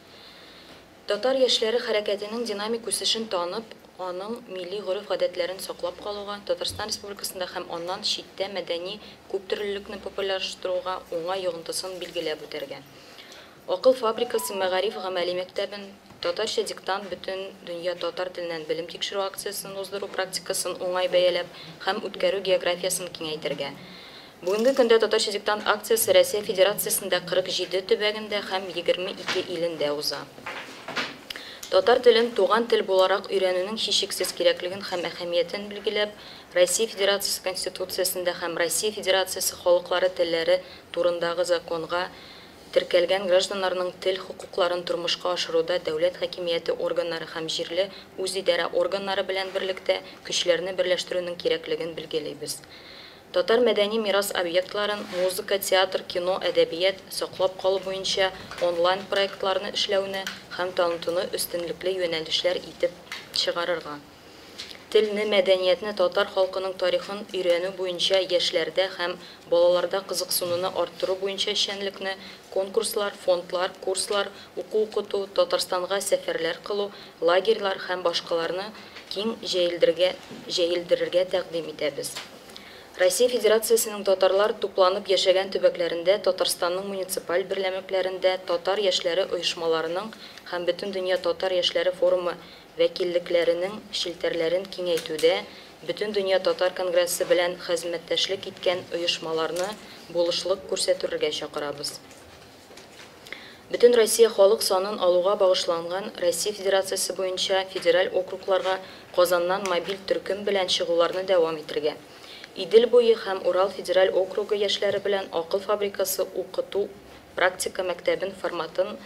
Татар яшьләре хәрәкәтенең динамик үсешен танып, аның милли гореф-гадәтләрен саклап калуга, Татарстан Республикасында һәм аннан читтә мәдәни күптөрлелекне популярлаштыруга уңай йогынтысын билгеләп үтәргә. Акыл фабрикасы мәгариф гамәли мәктәбен, Татарча диктант бөтендөнья татар теленнән белем тикшерү акциясен уздыру практикасын уңай бәяләп һәм үткәрү географиясен киңәйтергә. Бүгенге көндә Татарча диктант акциясе Россия Федерациясендә 47 төбәгендә һәм 22 илендә уза. Татар телен туган тел буларак өйрәнүнең һичшиксез кирәклеген һәм әһәмиятен билгеләп, Россия Федерациясе Конституциясендә һәм Россия Федерациясе халыклары телләре турындагы законга теркәлгән гражданнарның тел хокукларын тормышка ашыруда дәүләт хакимияте органнары һәм җирле үзидарә органнары белән берлектә көчләрне берләштерүнең кирәклеген билгелибез. Татар мәдәни мирас объектларын, музыка, театр, кино, әдәбият саклап калу буенча онлайн проектларны эшләүне һәм танытуны өстенлекле юнәлешләр итеп чыгарырга. Телне, мәдәниятне, татар халкының тарихын өйрәнү буенча яшьләрдә һәм балаларда кызыксынуны арттыру буенча эшчәнлекне, конкурслар, фондлар, курслар, уку-укыту, Татарстанга сәфәрләр кылу, лагерьлар һәм башкаларны киң җәелдерергә тәкъдим итәбез. Россия Федерациясенең татарлар тупланып яшәгән төбәкләрендә, Татарстанның муниципаль берләмәкләрендә татар яшьләре оешмаларының һәм Бөтендөнья татар яшьләре форумы вәкиллекләренең челтәрләрен киңәйтүдә Бөтендөнья татар конгрессы белән хезмәттәшлек иткән оешмаларны булышлык күрсәтергә чакырабыз. Бөтен Россия халык санын алуга багышланган Россия Федерациясе буенча федераль округларга Казаннан мобиль төркем белән чыгуларны дәвам итәргә. Идел буе һәм Урал федераль округы яшьләре белән Акыл фабрикасы укыту практика мәктәбен форматын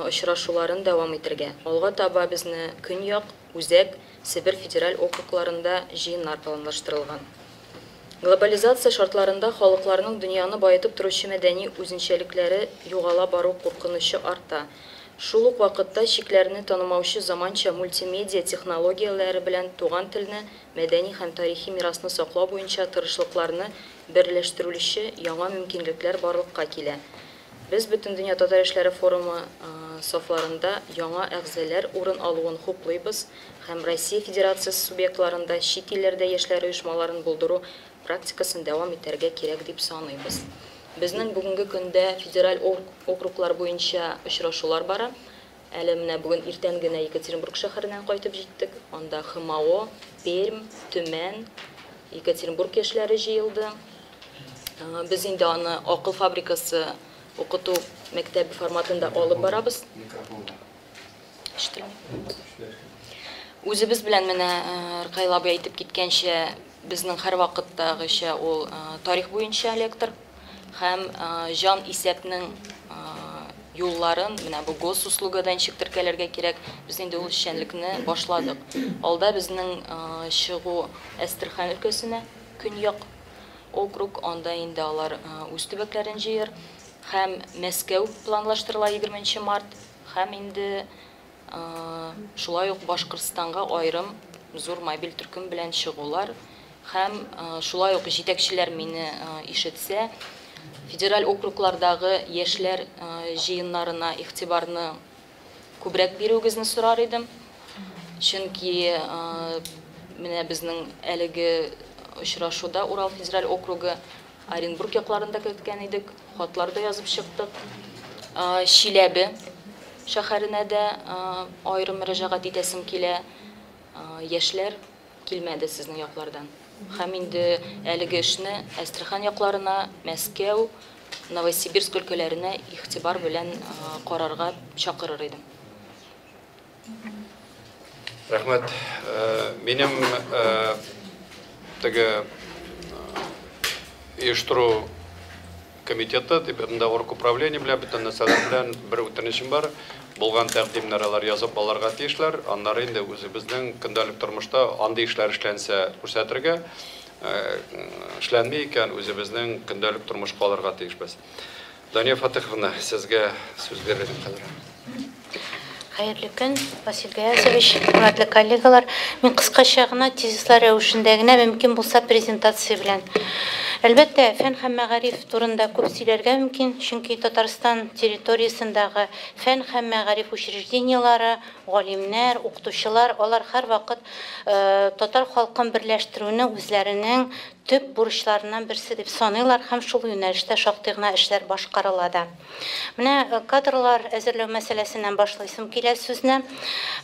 очрашуларын дәвам итәргә. Алга таба безне Көньяк, Үзәк, Себер федераль округларында җыеннар планлаштырылган. Глобализация шартларында халыкларның дөньяны баетып торучы мәдәни үзенчәлекләре югала бару куркынычы арта. Шул ук вакытта чикләрне танымаучы заманча мультимедиа технологияләре белән туган телне, мәдәни һәм тарихи мирасны саклау буенча тырышлыкларны берләштерүче яңа мөмкинлекләр барлыкка килә. Без Бөтендөнья татар яшьләре форумы сафларында яңа әгъзалар урын алуын хуплыйбыз һәм Россия Федерациясе субъектларында чит илләрдә яшьләр оешмаларын булдыру практикасын дәвам итәргә кирәк дип саныйбыз. Безнең бүгенге көндә федераль округлар буенча очрашулар бара. Әле менә бүген иртән генә Екатеринбург шәһәреннән кайтып җиттек. Анда ХМАО, Пермь, Төмән, Екатеринбург яшьләре җыелды. Без инде аны Акыл фабрикасы укыту мәктәбе форматында алып барабыз. Үзебез белән менә Ркаил абый әйтеп киткәнчә, безнең һәрвакыттагыча ул тарих буенча лектор һәм җан исәпнең юлларын, менә бу госуслугадан ничек теркәлергә кирәк, без инде ул эшчәнлекне башладык. Алда безнең чыгу Әстерхан өлкәсенә, Көньяк округ, анда инде алар үз төбәкләрен җыер. Һәм Мәскәү планлаштырыла 20 март, һәм инде шулай ук Башкортстанга аерым зур мобиль төркем белән чыгулар. Һәм шулай ук җитәкчеләр мине ишетсә, федераль округлардагы яшьләр җыеннарына игътибарны күбрәк бирүегезне сорар идем. Чөнки менә безнең әлеге очрашуда Урал федераль округы Оренбург якларында көткән идек, хатлар да язып чыктык. Чиләбе шәһәренә дә аерым мөрәҗәгать итәсем килә. Яшьләр килмәде сезнең яклардан. Һәм инде әлеге эшне Әстерхан якларына, Мәскәү, Новосибирск өлкәләренә игътибар белән карарга чакырыр идем. Рәхмәт. Минем теге оештыру комитеты, дип, монда оргуправление белән, бөтен нәрсәләр белән бер үтенечем бар. Булган тәкъдимнәр алар язып алырга тиешләр. Аннары инде үзебезнең көндәлек тормышта андый эшләр эшләнсә күрсәтергә, эшләнми икән, үзебезнең көндәлек тормышка алырга тиешбез. Дания Фатыховна, сезгә сүз бирелде хәзер. Хәерле көн, Васил Гаязович, хөрмәтле коллегалар. Мин кыскача гына тезислар рәвешендә генә мөмкин булса презентация белән. Әлбәттә, фән һәм мәгариф турында күп сөйләргә мөмкин, чөнки Татарстан территориясендәге фән һәм мәгариф учреждениеләре, галимнәр, укытучылар, алар һәрвакыт татар халкын берләштерүне үзләренең төп бурычларыннан берсе дип саныйлар һәм шул юнәлештә шактый гына эшләр башкарыла да. Менә кадрлар әзерләү мәсьәләсеннән башлыйсым килә сүзне.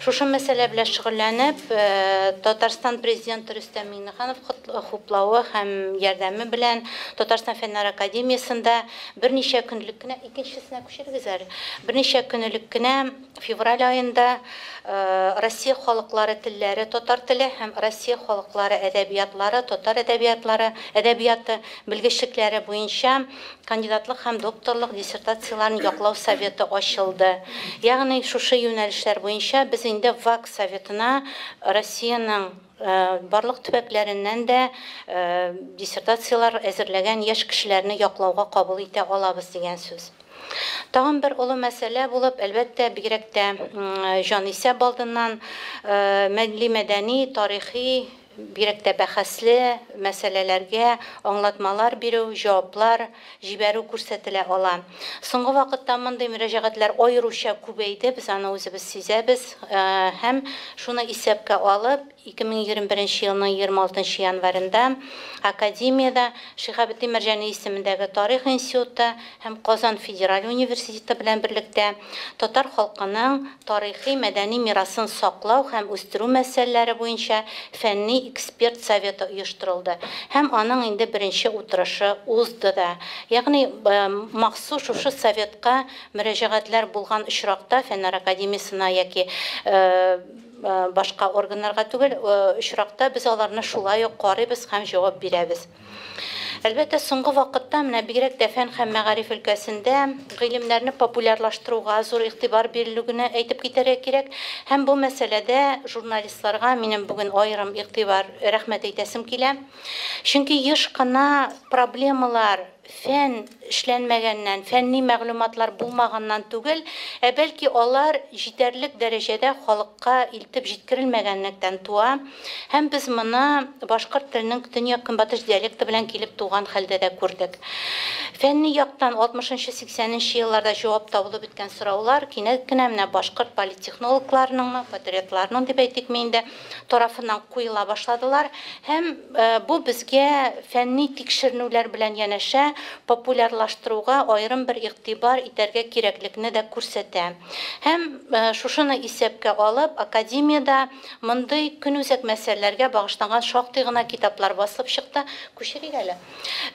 Шушы мәсьәлә белән шөгыльләнеп, Татарстан президенты Рөстәм Миңнеханов хуплавы һәм ярдәме белән Татарстан Фәннәр академиясендә берничә көн элек кенә, икенчесенә күчерегез әле, берничә көн элек кенә февраль аенда Россия халыклары телләре татар теле һәм Россия халыклары әдәбиятлары татар әдәбиятлары әдәбияты белгечлекләре буенча кандидатлык һәм докторлык диссертацияләрен яклау советы ачылды. Ягъни шушы юнәлешләр буенча без инде ВАК советына Россиянең барлык төбәкләреннән дә диссертацияләр әзерләгән яшь кешеләрне яклауга кабул итә алабыз дигән сүз. Тагын бер олы мәсьәлә булып, әлбәттә, бигрәк тә җанисәп алдыннан милли мәдәни, тарихи, бигрәк тә бәхәсле мәсьәләләргә аңлатмалар бирү, җаваплар җибәрү күрсәтелә ала. Соңгы вакытта мондый мөрәҗәгатьләр аеруча күбәйде, без аны үзебез сизәбез һәм шуны исәпкә алып, 2021 елның 26 январенда Академиядә Шиһабетдин Мәрҗани исемендәге Тарих институты һәм Казан федераль университеты белән берлектә татар халкының тарихи мәдәни мирасын саклау һәм үстерү мәсьәләләре буенча фәнни эксперт советы оештырылды һәм аның инде беренче утырышы узды да. Ягъни махсус шушы советка мөрәҗәгатьләр булган очракта Фәннәр академиясенә яки башка органнарга түгел, очракта без аларны шулай ук карыйбыз һәм җавап бирәбез. Әлбәттә, соңгы вакытта менә бигрәк тә фән һәм мәгариф өлкәсендә гыйлемнәрне популярлаштыруга зур игътибар бирелүгенә әйтеп китәргә кирәк. Һәм бу мәсьәләдә журналистларга минем бүген аерым игътибар, рәхмәт әйтәсем килә. Чөнки еш кына проблемалар фән эшләнмәгәннән, фәнни мәгълүматлар булмаганнан түгел, ә бәлки алар җитәрлек дәрәҗәдә халыкка илтеп җиткерелмәгәнлектән туа. Һәм без моны башкорт теленең төньяк-көнбатыш диалекты белән килеп туган хәлдә дә күрдек. Фәнни яктан 60-80 елларда җавап табылып беткән сораулар кинәт кенә менә башкорт политтехнологларының, патриотларының дип әйтикме инде, тарафыннан куела башладылар. Һәм бу безгә фәнни тикшеренүләр белән янәшә популярлаштыруга аерым бер игътибар итәргә кирәклекне дә күрсәтә. Һәм шушыны исәпкә алып, академиядә мондый көнүзәк мәсьәләләргә багышланган шактый гына китаплар басылып чыкты. Күчерик әле.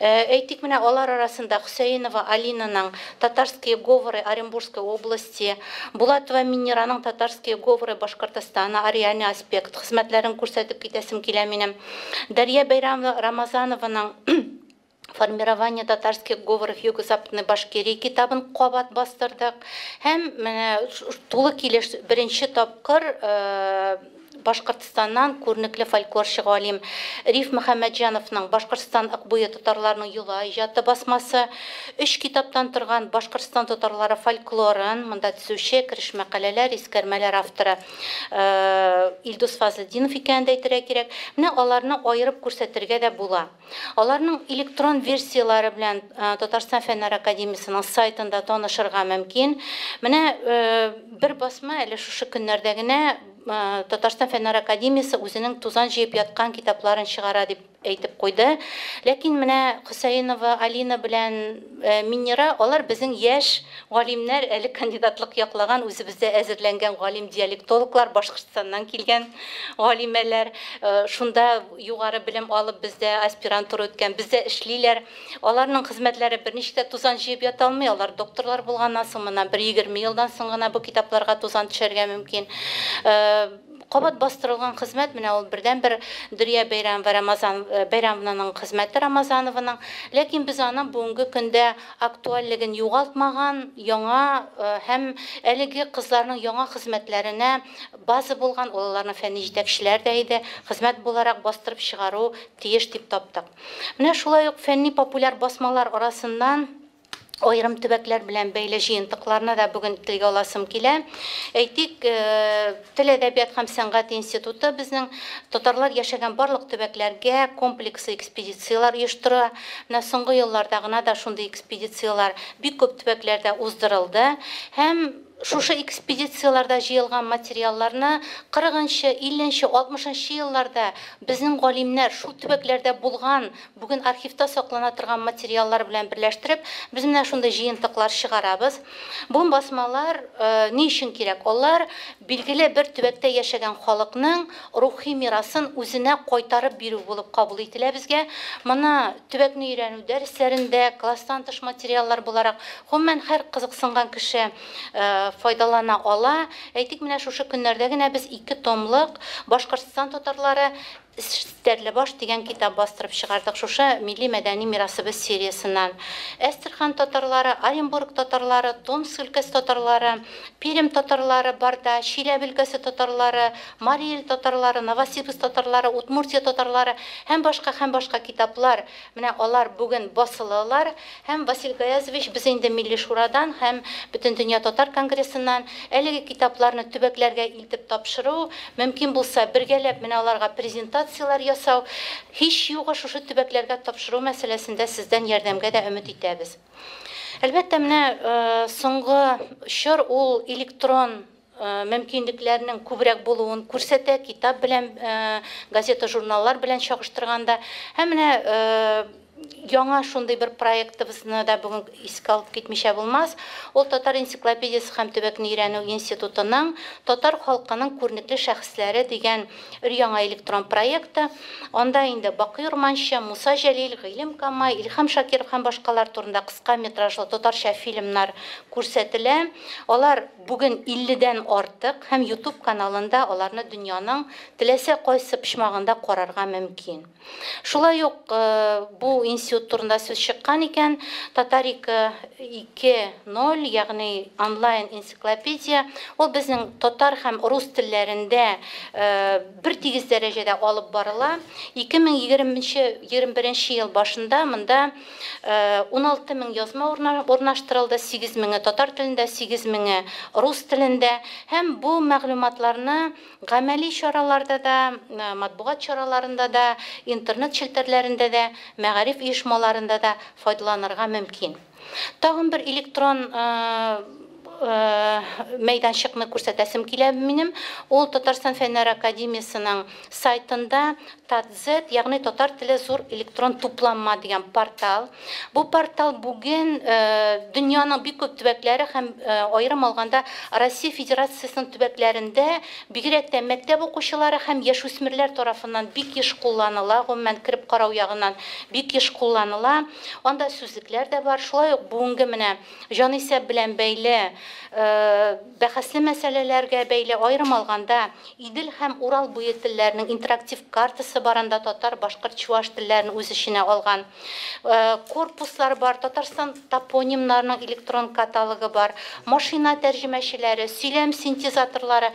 Әйтик, менә алар арасында Хөсәенова Алинаның «Татарские говоры Оренбургской области», Булатова Минираның «Татарские говоры Башкортостана», ареальный аспект хезмәтләрен күрсәтеп китәсем килә минем. Дарья Бәйрәмова Рамазанованың «Формирование татарских говоров Юго-Западной Башкирии» китабын кабат бастырдык. Һәм менә тулы килеш беренче тапкыр Башкортстаннан күренекле фольклорчы галим Риф Мөхәммәтҗановның Башкортстан Акбуе татарларының йола иҗаты басмасы, 3 китаптан торган Башкортстан татарлары фольклорын монда төзүче, кереш мәкаләләр, искәрмәләр авторы Илдус Фазлетдинов икәнен дә әйтергә кирәк. Менә аларны аерып күрсәтергә дә була. Аларның электрон версияләре белән Татарстан Фәннәр академиясенең сайтында танышырга мөмкин. Менә бер басма әле шушы көннәрдә генә Татарстан Фәннәр академиясе үзенең тузан җыеп яткан китапларын чыгара дип әйтеп куйды. Ләкин менә Хөсәенова Алина белән Минира, алар безнең яшь галимнәр, әле кандидатлык яклаган, үзебездә әзерләнгән галим-диалектологлар, Башкортстаннан килгән галимәләр, шунда югары белем алып бездә аспирантура үткән, бездә эшлиләр. Аларның хезмәтләре берничек тә тузан җыеп ята алмый, алар докторлар булганнан соң, моннан бер 20 елдан соң гына бу китапларга тузан төшәргә мөмкин. Кабат бастырылган хезмәт менә ул бердәнбер Дөрия Бәйрәмова Рамазан Бәйрәмованың хезмәте Рамазанованың, ләкин без аның бүгенге көндә актуальлеген югалтмаган яңа һәм әлеге кызларның яңа хезмәтләренә база булган, ул аларның фәнни җитәкчеләр дә иде, хезмәт буларак бастырып чыгару тиеш дип таптык. Менә шулай ук фәнни популяр басмалар арасыннан Аерым төбәкләр белән бәйле җыентыкларны да бүген телгә аласым килә. Әйтик, Тел, әдәбият һәм сәнгать институты безнең татарлар яшәгән барлык төбәкләргә комплекслы экспедицияләр оештыра. Менә соңгы елларда гына да шундый экспедицияләр бик күп төбәкләрдә уздырылды. Һәм шушы экспедицияләрдә җыелган материалларны 40 нчы, 50 нче, 60 нчы елларда безнең галимнәр шул төбәкләрдә булган, бүген архивта саклана торган материаллар белән берләштереп, без менә шундый җыентыклар чыгарабыз. Бу басмалар ни өчен кирәк? Алар билгеле бер төбәктә яшәгән халыкның рухи мирасын үзенә кайтарып бирү булып кабул ителә безгә. Моны төбәкне өйрәнү дәресләрендә, класстан тыш материаллар буларак, гомумән, һәр кызыксынган кеше файдалана ала. Әйтик, менә шушы көннәрдә генә без 2 томлык Башкортстан татарлары Стәрлебаш дигән китап бастырып чыгардык шушы милли мәдәни мирасыбыз сериясеннән. Әстерхан татарлары, Оренбург татарлары, Томск өлкәсе татарлары, Пермь татарлары барда, Чиләбе өлкәсе татарлары, Мари Эл татарлары, Новосибирск татарлары, Удмуртия татарлары һәм башка һәм башка китаплар. Менә алар бүген басылалар. Һәм Василь Гаязович, без инде Милли Шурадан һәм Бөтендөнья татар конгрессыннан әлеге китапларны төбәкләргә илтеп тапшыру, мөмкин булса бергәләп менә аларга презентацияләр ясау, һич югы шушы төбәкләргә тапшыру мәсьәләсендә сездән ярдәмгә дә өмет итәбез. Әлбәттә, менә соңгы чор ул электрон мөмкинлекләрнең күбрәк булуын күрсәтә, китап белән, газета, журналлар белән чагыштырганда. Һәм менә яңа шундый бер проектыбызны да бүген искә алып китмичә булмас. Ул Татар энциклопедиясе һәм төбәкне өйрәнү институтының Татар халкының күренекле шәхесләре дигән өр-яңа электрон проекты. Анда инде Бакый Урманчы, Муса Җәлил, Гыйлем Камай, Илһам Шакиров һәм башкалар турында кыска метражлы татарча фильмнар күрсәтелә. Алар бүген 50-дән артык һәм YouTube каналында аларны дөньяның теләсә кайсы почмагында карарга мөмкин. Шулай ук бу институт турында сүз чыккан икән, Татарика 2.0, ягъни онлайн энциклопедия, ул безнең татар һәм рус телләрендә бер тигез дәрәҗәдә алып барыла. 2021 ел башында монда 16 мең язма урнаштырылды, 8 меңе татар телендә, 8 меңе рус телендә. Һәм бу мәгълүматларны гамәли чараларда да, матбугат чараларында да, интернет челтәрләрендә дә, мәгариф оешмаларында да файдаланырга мөмкин. Тагын бер электрон мәйданчыкны күрсәтәсем килә минем. Ул Татарстан Фәннәр Академиясенең сайтында ТАТЗ, ягъни татар теле зур электрон тупланма дигән портал. Бу портал бүген дөньяның бик күп төбәкләре һәм аерым алганда Россия Федерациясенең төбәкләрендә бигрәк тә мәктәп укучылары һәм яшүсмерләр тарафыннан бик еш кулланыла, гомумән кереп карау ягыннан бик еш кулланыла. Анда сүзлекләр дә бар. Шулай ук бүгенге менә җанисәп белән бәйле бәхәсле мәсьәләләргә бәйле аерым алганда Идел һәм Урал буе телләренең интерактив картасы бар, анда татар, башкорт, чуаш телләрен үз эченә алган. Корпуслар бар, Татарстан топонимнарының электрон каталогы бар, машина тәрҗемәчеләре, сөйләм синтезаторлары,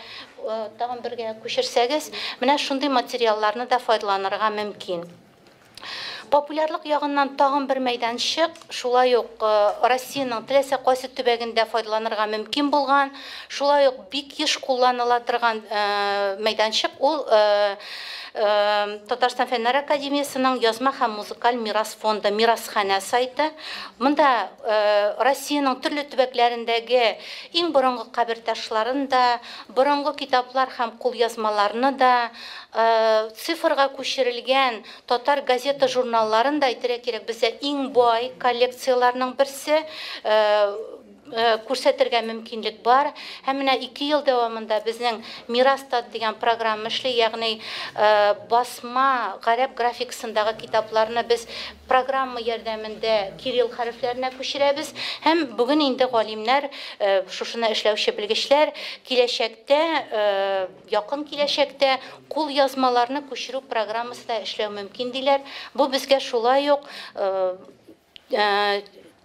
тагын бергә күчерсәгез, менә шундый материалларны да файдаланырга мөмкин. Популярлык ягыннан тагын бер мәйданчык, шулай ук Россиянең теләсә кайсы төбәгендә файдаланырга мөмкин булган, шулай ук бик еш кулланыла торган мәйданчык ул Татарстан Фәннәр Академиясенең язма һәм музыкаль мирас фонды Мирасханә сайты. Монда Россиянең төрле төбәкләрендәге иң борынгы кабер ташларын да, борынгы китаплар һәм кулъязмаларны да, цифрга күчерелгән татар газета журналларын да әйтергә кирәк, бездә иң бай коллекцияләрнең берсе күрсәтергә мөмкинлек бар. Һәм менә 2 ел дәвамында безнең Мирастат дигән программа эшли, ягъни басма гарәп графикасындагы китапларны без программа ярдәмендә кирилл хәрефләренә күчерәбез. Һәм бүген инде галимнәр, шушыны эшләүче белгечләр киләчәктә, якын киләчәктә кул язмаларны күчерү программасы да эшләү мөмкин диләр. Бу безгә шулай ук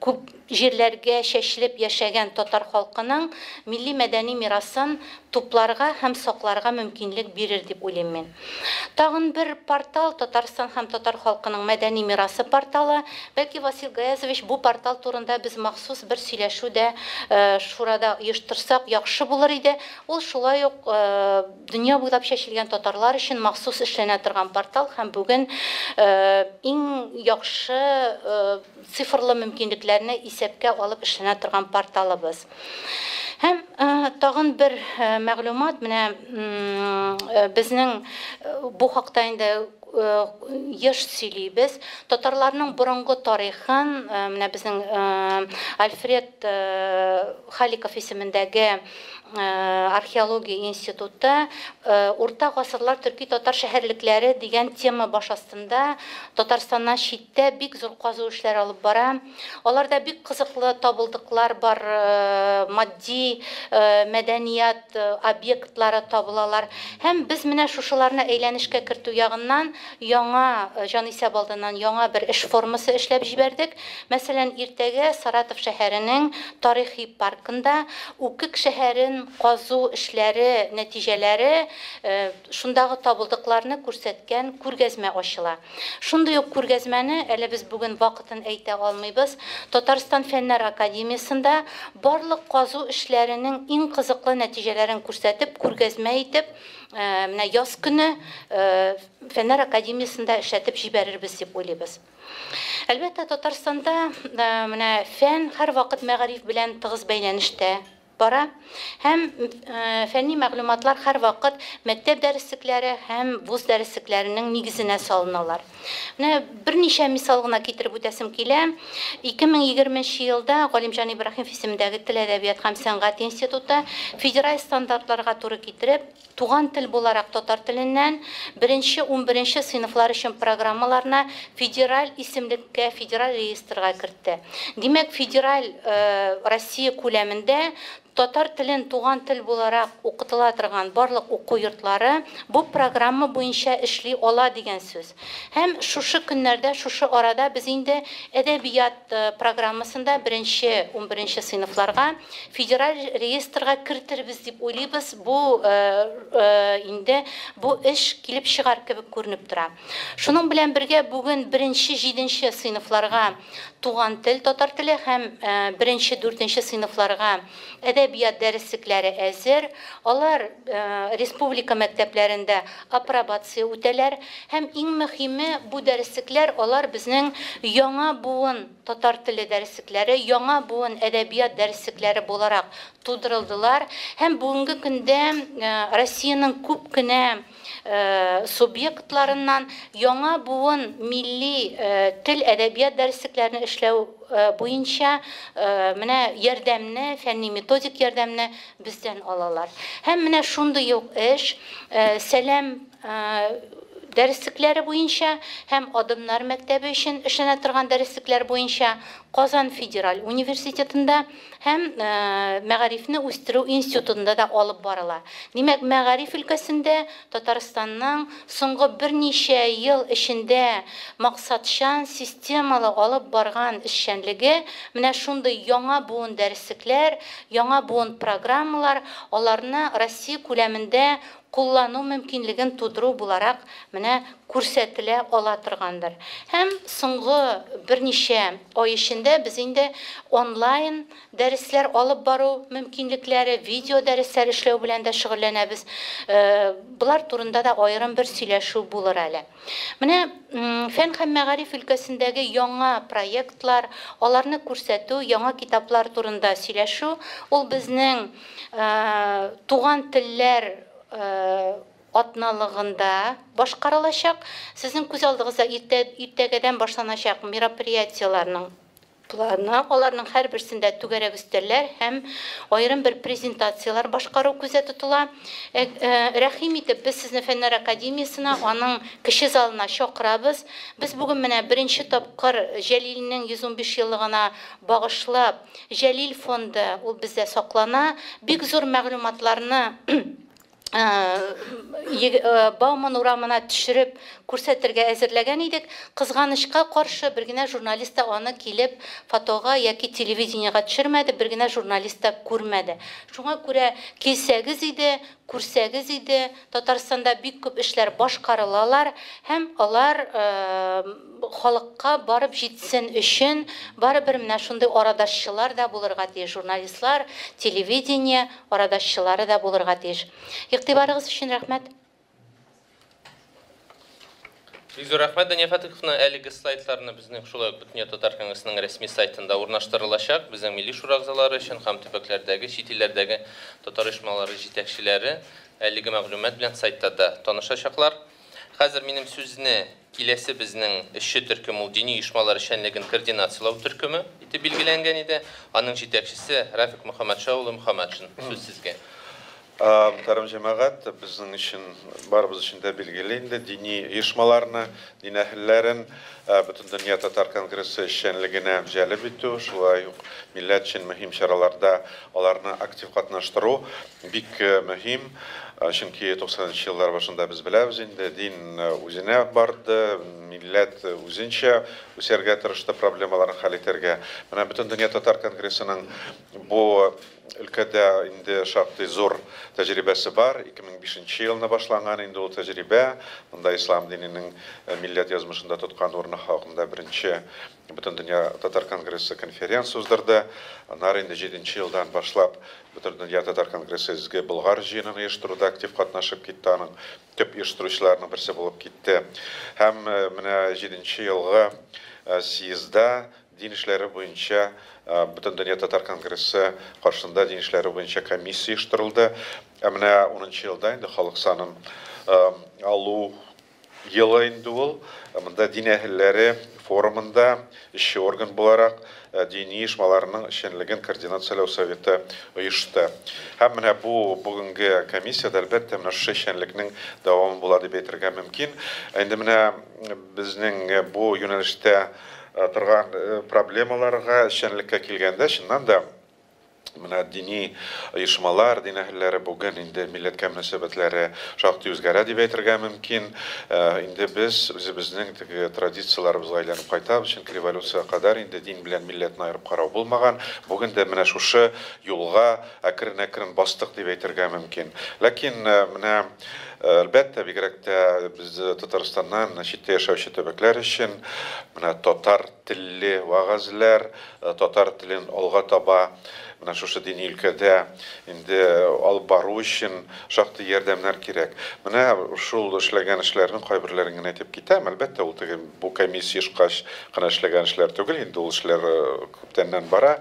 Күп җирләргә чәчелеп яшәгән татар халкының милли мәдәни мирасын тупларга һәм сакларга мөмкинлек бирер дип уйлыйм мин. Тагын бер портал, Татарстан һәм татар халкының мәдәни мирасы порталы. Бәлки, Васил Гаязович, бу портал турында без махсус бер сөйләшү дә шурада оештырсак, яхшы булыр иде. Ул шулай ук дөнья буйлап чәчелгән татарлар өчен махсус эшләнә торган портал һәм бүген иң яхшы цифрлы мөмкинлекләрне исәпкә алып эшләнә торган порталыбыз. Һәм тагын бер мәгълүмат, менә безнең бу хакта инде еш сөйлибез. Татарларның борынгы тарихын, менә безнең Альфред Халиков исемендәге археология институты Урта гасырлар төрки-татар шәһәрлекләре дигән тема баш астында Татарстаннан читтә бик зур казу эшләре алып бара. Аларда бик кызыклы табылдыклар бар, матди мәдәният объектлары табылалар. Һәм без менә шушыларны әйләнешкә кертү ягыннан яңа җанисәп алдыннан яңа бер эш формасы эшләп җибәрдек. Мәсәлән, иртәгә Саратов шәһәренең тарихи паркында Үкек шәһәрен казу эшләре нәтиҗәләре, шундагы табылдыкларны күрсәткән күргәзмә ачыла. Шундый ук күргәзмәне, әле без бүген вакытын әйтә алмыйбыз, Татарстан Фәннәр академиясендә барлык казу эшләренең иң кызыклы нәтиҗәләрен күрсәтеп, күргәзмә итеп, менә яз көне Фәннәр академиясендә эшләтеп җибәрербез дип уйлыйбыз. Әлбәттә, Татарстанда менә фән һәрвакыт мәгариф белән тыгыз бәйләнештә бара һәм фәнни мәгълүматлар һәрвакыт мәктәп дәреслекләре һәм вуз дәреслекләренең нигезенә салыналар. Менә берничә мисал гына китереп үтәсем килә. 2020 елда Галимҗан Ибраһимов исемендәге Тел, әдәбият һәм сәнгать институты федераль стандартларга туры китереп, Туган тел буларак татар теленнән беренче, унберенче сыйныфлар өчен программаларны федераль исемлеккә, федераль реестрга кертте. Димәк, федераль Россия күләмендә татар телен туган тел буларак укытыла торган барлык уку йортлары бу программа буенча эшли ала дигән сүз. Һәм шушы көннәрдә, шушы арада без инде әдәбият программасында беренче, унберенче сыйныфларга Федераль реестрга кертербез дип уйлыйбыз, бу инде бу эш килеп чыгар кебек күренеп тора. Шуның белән бергә бүген беренче җиденче сыйныфларга туган тел, татар теле һәм беренче дүртенче сыйныфларга әдәбият дәреслекләре әзер. Алар республика мәктәпләрендә апробация үтәләр һәм иң мөхиме бу дәреслекләр алар безнең яңа буын Татар теле дәреслекләре яңа буын әдәбият дәреслекләре буларак тудырылдылар һәм бүгенге көндә Россиянең күп кенә субъектларыннан яңа буын милли тел, әдәбият дәреслекләрен эшләү буенча менә ярдәмне, фәнни-методик ярдәмне бездән алалар. Һәм менә шундый ук эш Сәлам дәреслекләре буенча һәм Адымнар мәктәбе өчен эшләнә торган дәреслекләр буенча Казан федераль университетында һәм Мәгарифне үстерү институтында да алып барыла. Димәк, мәгариф өлкәсендә Татарстанның соңгы берничә ел эчендә максатчан, системалы алып барган эшчәнлеге менә шундый яңа буын дәреслекләр, яңа буын программалар, аларны Россия күләмендә куллану мөмкинлеген тудыру буларак менә күрсәтелә ала торгандыр. Һәм соңгы берничә ай эчендә без инде онлайн дәресләр алып бару мөмкинлекләре, видео дәресләр эшләү белән дә шөгыльләнәбез. Болар турында да аерым бер сөйләшү булыр әле. Менә фән һәм мәгариф өлкәсендәге яңа проектлар, аларны күрсәтү, яңа китаплар турында сөйләшү, ул безнең Туган телләр атналыгында башкарылачак. Сезнең күз алдыгызда иртә, иртәгәдән башланачак мероприятиеләрнең планы, аларның һәрберсендә түгәрәк өстәлләр һәм аерым бер презентацияләр башкару күздә тотыла. Рәхим итеп, без сезне Фәннәр академиясенә, аның кече залына чакырабыз. Без бүген менә беренче тапкыр Җәлилнең 115 еллыгына багышлап, Җәлил фонды, ул бездә саклана. Бик зур мәгълүматларны Бауман урамына төшереп күрсәтергә әзерләгән идек. Кызганычка каршы, бер генә журналист та аны килеп фотога яки телевидениега төшермәде, бер генә журналист та күрмәде. Шуңа күрә килсәгез иде, күрсәгез иде, Татарстанда бик күп эшләр башкарылалар һәм алар халыкка барып җитсен өчен барыбер менә шундый арадашчылар да булырга тиеш, журналистлар, телевидение арадашчылары да булырга тиеш. Игътибарыгыз өчен рәхмәт. Бик зур рәхмәт, Дания Фатыховна. Әлеге слайдларны безнең шулай ук Бөтендөнья татар конгрессының рәсми сайтында урнаштырылачак. Безнең Милли шура әгъзалары өчен һәм төбәкләрдәге, чит илләрдәге татар оешмалары җитәкчеләре әлеге мәгълүмат белән сайтта да танышачаклар. Хәзер минем сүзне киләсе безнең эшче төркем, ул дини оешмалар эшчәнлеген координацияләү төркеме итеп билгеләнгән иде. Аның җитәкчесе Рафик Мөхәммәтша улы Мөхәммәтшин. Сүз сезгә. Мөхтәрәм җәмәгать, безнең өчен, барыбыз өчен дә билгеле инде, дини оешмаларны, дин әһелләрен Бөтендөнья татар конгрессы эшчәнлегенә җәлеп итү, шулай ук милләт өчен мөһим чараларда аларны актив катнаштыру бик мөһим. Чөнки 90 нчы еллар башында без беләбез инде, дин үзенә барды, милләт үзенчә үсәргә тырышты, проблемаларын хәл итәргә. Менә Бөтендөнья татар конгрессының бу өлкәдә инде шактый зур тәҗрибәсе бар. 2005 нче елны башланган инде ул тәҗрибә. Монда ислам диненең милләт язмышында тоткан урыны хакында беренче Бөтендөнья татар конгрессы конференция уздырды. Аннары инде җиденче елдан башлап Бөтендөнья татар конгрессы Изге Болгар җыенын оештыруда актив катнашып китте, аның төп оештыручыларының берсе булып китте. Һәм менә җиденче елгы съездда Дин эшләре буенча Бөтендөнья татар конгрессы каршында дин эшләре буенча комиссия оештырылды. Ә менә унынчы елда инде халык санын алу елы инде ул. Монда дин әһелләре форумында эшче орган буларак дини оешмаларның эшчәнлеген координацияләү советы оешты. Һәм менә бу бүгенге комиссиядә, әлбәттә, менә шушы эшчәнлекнең дәвамы була дип әйтергә мөмкин. Инде менә безнең бу юнәлештә торган проблемаларга, эшчәнлеккә килгәндә, чыннан да, менә дини оешмалар, дин әһелләре бүген инде милләткә мөнәсәбәтләре шактый үзгәрә дип әйтергә мөмкин. Инде без үзебезнең теге традицияләребезгә әйләнеп кайтабыз, чөнки революциягә кадәр инде дин белән милләтне аерып карау булмаган. Бүген дә менә шушы юлга әкрен-әкрен бастык дип әйтергә мөмкин. Ләкин менә Әлбәттә, бигрәк тә без Татарстаннан читтә яшәүче төбәкләр өчен менә татар телле вәгазьләр, татар телен алга таба менә шушы дини өлкәдә инде алып бару өчен шактый ярдәмнәр кирәк. Менә шул эшләгән эшләрнең кайберләрен генә әйтеп китәм. Әлбәттә, ул теге бу комиссия оешкач кына эшләгән эшләр түгел, инде ул эшләр күптәннән бара.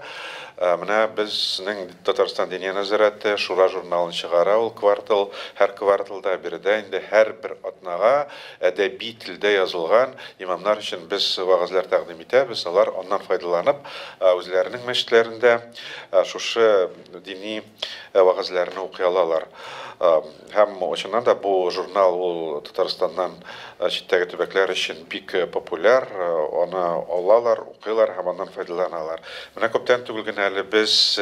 Менә безнең Татарстан Диния нәзарәте Шура журналын чыгара ул квартал, һәр кварталда биредә инде һәрбер атнага әдәби телдә язылган имамнар өчен без вәгазьләр тәкъдим итәбез, алар аннан файдаланып үзләренең мәчетләрендә шушы дини вәгазьләрне укый алалар. Һәм чыннан да бу журнал ул Татарстаннан читтәге төбәкләр өчен бик популяр, аны алалар, укыйлар һәм аннан файдаланалар. Менә күптән түгел генә әле без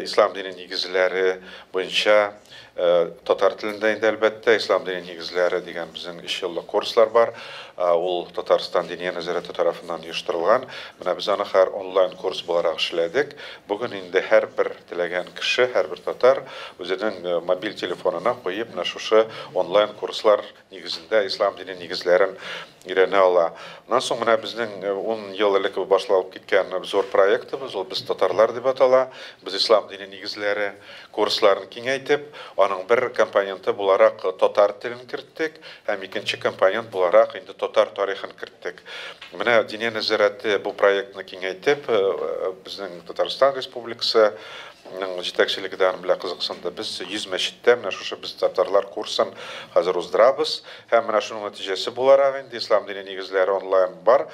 ислам дине нигезләре буенча татар телендә инде әлбәттә ислам дине нигезләре дигән безнең өч еллык курслар бар. Ул Татарстан Диния нәзарәте тарафыннан оештырылган. Менә без аны хәзер онлайн курс буларак эшләдек. Бүген инде һәрбер теләгән кеше, һәрбер татар үзенең мобиль телефонына куеп, менә шушы онлайн курслар нигезендә ислам дине нигезләрен өйрәнә ала. Аннан соң менә безнең ун ел элек башлалып киткән зур проектыбыз, ул Без татарлар дип атала. Без ислам дине нигезләре курсларын киңәйтеп, аның бер компоненты буларак татар телен керттек һәм икенче компонент буларак инде татар тарихын керттек. Менә Диния нәзарәте бу проектны киңәйтеп, безнең Татарстан Республикасы ның җитәкчелеге дә аның белән кызыксынды. Без 100 мәчеттә менә шушы Без татарлар курсын хәзер уздырабыз. Һәм менә шуның нәтиҗәсе буларак инде ислам дине нигезләре онлайн бар.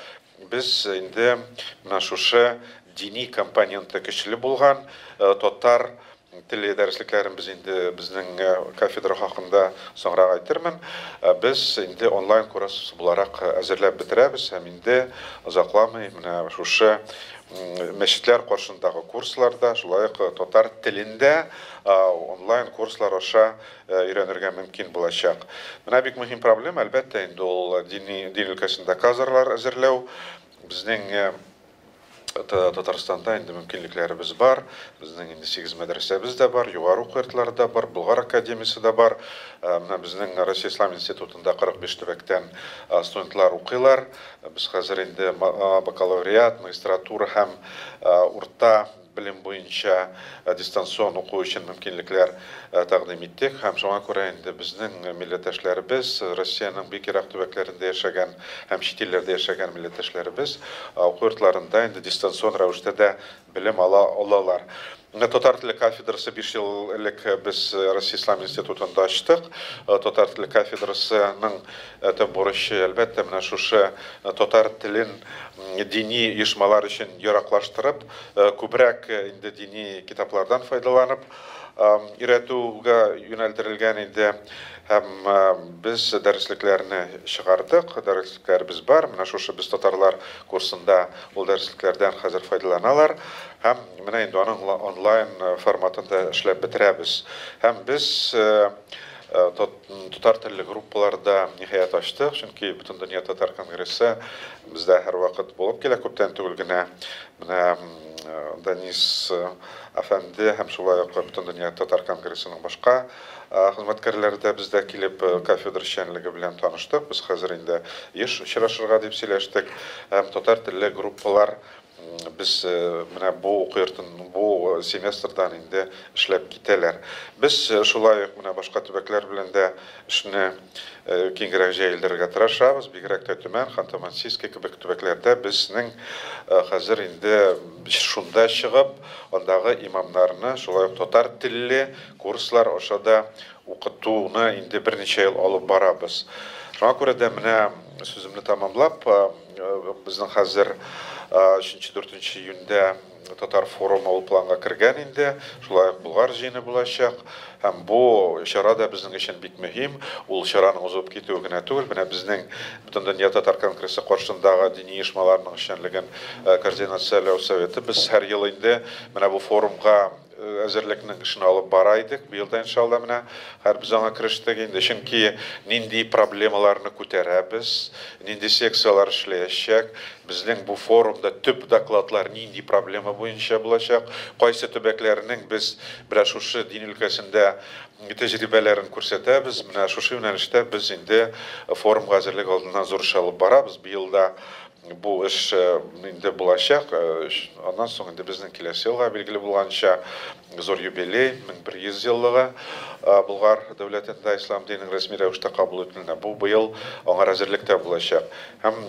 Без инде менә шушы дини компоненты көчле булган татар теле дәреслекләрен без инде безнең кафедра хакында соңрак әйтермен. Без инде онлайн курс буларак әзерләп бетерәбез һәм инде озакламый менә шушы Мәчетләр каршындагы курсларда, шулай ук татар телендә онлайн курслар аша өйрәнергә мөмкин булачак. Менә бик мөһим проблема, әлбәттә, инде ул дини дин өлкәсендә кадрлар әзерләү. Безнең Татарстанда инде мөмкинлекләребез бар. Безнең инде 8 мәдрәсәбез дә бар, югары уку йортлары да бар, Болгар академиясе дә бар. Менә безнең Россия Ислам институтында 45 төбәктән студентлар укыйлар. Без хәзер инде бакалавриат, магистратура һәм урта белем буенча дистанцион уку өчен мөмкинлекләр тәкъдим иттек. Һәм шуңа күрә инде безнең милләттәшләребез, Россиянең бик ерак төбәкләрендә яшәгән һәм чит илләрдә яшәгән милләттәшләребез уку йортларында инде дистанцион рәвештә дә белем ала алалар. Татар теле кафедрасы 5 ел элек без Россия Ислам институтында ачтык. Татар теле кафедрасының төп бурычы, әлбәттә, менә шушы татар телен дини оешмалар өчен яраклаштырып, күбрәк инде дини китаплардан файдаланып өйрәтүгә юнәлдерелгән инде. Һәм без дәреслекләрне чыгардык, дәреслекләребез бар. Менә шушы без татарлар курсында ул дәреслекләрдән хәзер файдаланалар. Һәм менә инде аның онлайн форматын да эшләп бетерәбез. Һәм без татар телле группаларда ниһаять ачтык, чөнки Бөтендөнья татар конгрессы бездә һәрвакыт булып килә, күптән түгел генә менә Данис әфәнде һәм шулай ук Бөтендөнья татар конгрессының башка хезмәткәрләре дә бездә килеп кафедра эшчәнлеге белән таныштык. Без хәзер инде еш очрашырга дип сөйләштек. Һәм татар телле группалар без менә бу уку йортын бу семестрдан инде эшләп китәләр. Без шулай ук менә башка төбәкләр белән дә эшне киңрәк җәелдерергә тырышабыз. Бигрәк тә Төмән, Ханты-Мансийский кебек төбәкләрдә безнең хәзер инде шунда чыгып, андагы имамнарны шулай ук татар телле курслар аша да укытуны инде берничә ел алып барабыз. Шуңа күрә дә менә сүземне тамамлап, безнең хәзер 3-4 июньдә татар форумы ул планга кергән инде, шулай ук Болгар җыены булачак. Һәм бу чара да безнең өчен бик мөһим. Ул чараның узып китүе генә түгел, менә безнең Бөтендөнья татар конгрессы каршындагы дини оешмаларның эшчәнлеген координацияләү советы без һәр ел инде менә бу форумга әзерлекнең эшен алып бара идек. Быел да иншалла менә һәр без аңа керештек инде. Чөнки нинди проблемаларны күтәрәбез, нинди секциялар эшләячәк, безнең бу форумда төп докладлар нинди проблема буенча булачак, кайсы төбәкләрнең без менә шушы дин өлкәсендә тәҗрибәләрен күрсәтәбез. Менә шушы юнәлештә без инде форумга әзерлек алдыннан зур эш алып барабыз. Быел да бу эш инде булачак. Аннан соң инде безнең киләсе елга билгеле булганча зур юбилей, 1100 еллыгы Болгар дәүләтендә ислам диненең рәсми рәвештә кабул ителүенә. Бу быел аңа әзерлек тә булачак. Һәм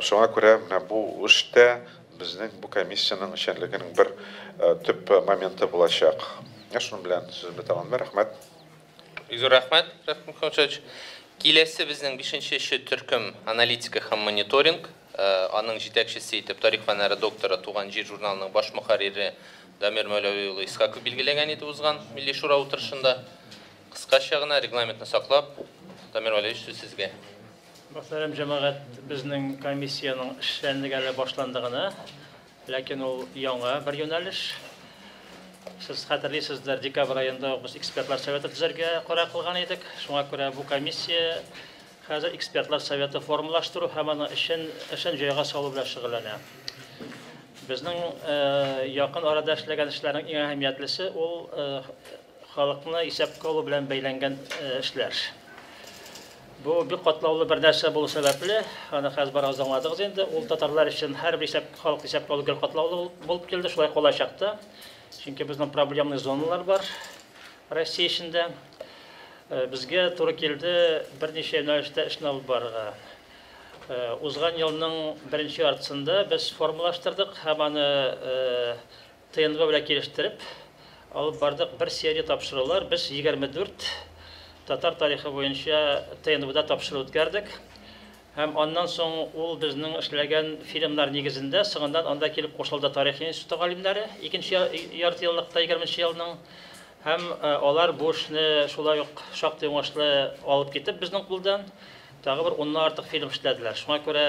шуңа күрә менә бу эштә безнең бу комиссиянең эшчәнлегенең бер төп моменты булачак. Менә шуның белән сүземне тәмамлыйм. Рәхмәт. Бик зур рәхмәт, Рәфкать Мөхәммәтшаевич. Киләсе безнең 5нче төркем аналитика һәм мониторинг. Аның җитәкчесе итеп тарих фәннәре докторы, Туган җир журналының баш мөхәррире Дамир Мәүләви улы Исхаков билгеләгән иде узган Милли Шура утырышында. Кыскача гына регламентны саклап, Дамир Мәүләвич, сүз сезгә. Мөхтәрәм җәмәгать, безнең комиссиянең эшчәнлеге әле башланды гына, ләкин ул яңа бер юнәлеш. Сез хәтерлисездер, декабрь аенда ук без экспертлар советы төзергә карар кылган идек. Шуңа күрә бу комиссия хәзер экспертлар советы формалаштыру һәм аның эшен җайга салу белән шөгыльләнә. Безнең якын арада эшләгән эшләрнең иң әһәмиятлесе ул халыкны исәпкә алу белән бәйләнгән эшләр. Бу бик катлаулы бер нәрсә булу сәбәпле, аны хәзер барыгыз аңладыгыз инде, ул татарлар өчен һәрбер исәп, халык исәпкә алу гел катлаулы булып килде, шулай калачак та. Чөнки безнең проблемный зоналар бар Россия эчендә. Безгә туры килде берничә юнәлештә эшне алып барырга. Узган елның беренче яртысында без формалаштырдык һәм аны ТНВ белән килештереп алып бардык бер серия тапшырулар. Без 24 татар тарихы буенча ТНВда тапшыру үткәрдек. Һәм аннан соң ул безнең эшләгән фильмнар нигезендә соңыннан анда килеп кушылды тарих институты галимнәре икенче ярты еллыкта 20 елның. Һәм алар бу эшне шулай ук шактый уңышлы алып китеп безнең кулдан тагы бер 10-нан артык фильм эшләделәр. Шуңа күрә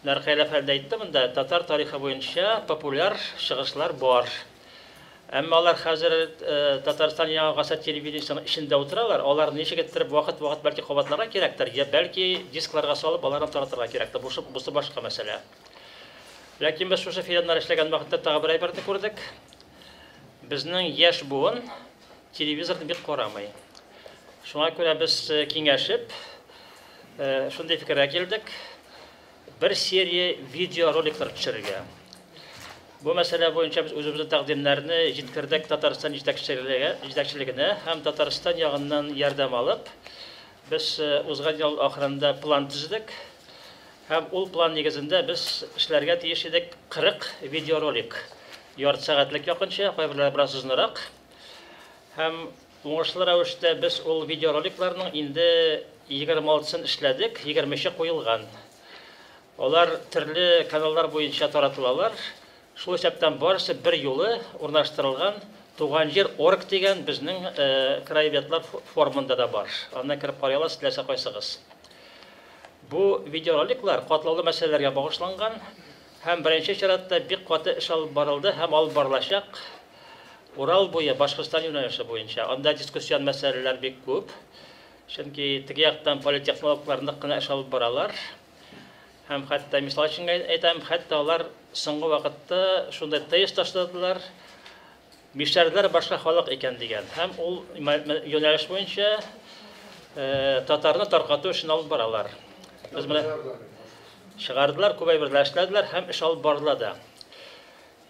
Ркаил әфәнде әйтте монда, татар тарихы буенча популяр чыгышлар бар. Әмма алар хәзер Татарстан Яңа гасыр телевидениесының эчендә утыралар. Аларны ничек иттереп вакыт-вакыт бәлки кабатларга кирәктер, я бәлки дискларга салып аларны таратырга кирәктер. Бусы башка мәсьәлә. Ләкин без шушы фильмнар эшләгән вакытта тагы бер әйберне күрдек. Безнең яшь буын телевизорны бик карамый. Шуңа күрә без киңәшеп шундый фикергә килдек. Бер серия видеороликлар төшерергә. Бу мәсьәлә буенча без үзебезнең тәкъдимнәрне җиткердек Татарстан җитәкчелегенә һәм Татарстан ягыннан ярдәм алып, без узган ел ахырында план төзедек. Һәм ул план нигезендә без эшләргә тиеш идек 40 видеоролик. Ярты сәгатьлек якынча, кайберләре бераз озынрак. Һәм уңышлы рәвештә без ул видеороликларның инде 26-сын эшләдек, 20-че куелган. Алар төрле каналлар буенча таратылалар. Шул исәптән барысы бер юлы урнаштырылган Туган җир орг дигән безнең краеведлар форумында да бар. Аннан кереп карый аласыз, теләсә кайсыгыз. Бу видеороликлар катлаулы мәсьәләләргә багышланган һәм беренче чиратта бик каты эш алып барылды һәм алып барылачак. Урал буе Башкортстан юнәлеше буенча. Анда дискуссион мәсьәләләр бик күп. Чөнки теге яктан политехнологлар нык кына эш алып баралар. Һәм хәтта, мисал өчен әйтәм, хәтта алар соңгы вакытта шундай тезис ташладылар, мишәрләр башка халык икән дигән. Һәм ул юнәлеш буенча татарны таркату эшен алып баралар. Без менә чыгардылар, күп әйберләр эшләделәр һәм эш алып барыла да.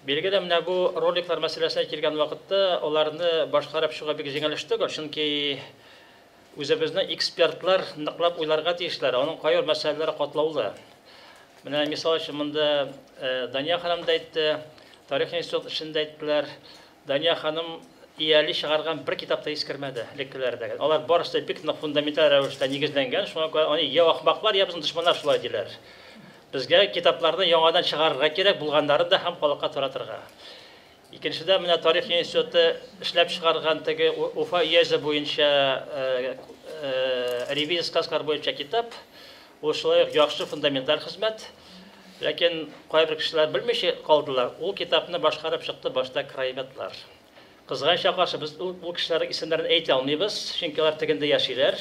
Билгеле, менә бу роликлар мәсьәләсенә килгән вакытта аларны башкарып чыгу бик җиңел эш түгел, чөнки үзебезнең экспертлар ныклап уйларга тиешләр, аның кайбер мәсьәләләре катлаулы. Менә мисал өчен монда Дания ханым да әйтте, тарих институты эшендә әйттеләр. Дания ханым ияли чыгарган бер китап та искәрмәде элеккеләрдәге. Алар барысы да бик нык фундаменталь рәвештә нигезләнгән, шуңа күрә аны я ахмаклар, я безнең дошманнар шулай диләр. Безгә китапларны яңадан чыгарырга кирәк, булганнарын да һәм халыкка таратырга. Икенчедән, менә тарих институты эшләп чыгарган теге Уфа өязе буенча ревизия сказкалар буенча китап, ул шулай ук яхшы фундаменталь хезмәт. Ләкин кайбер кешеләр белмичә калдылар, ул китапны башкарып чыкты башта краеведлар. Кызганычка каршы, без ул кешеләрнең исемнәрен әйтә алмыйбыз, чөнки алар тегендә яшиләр.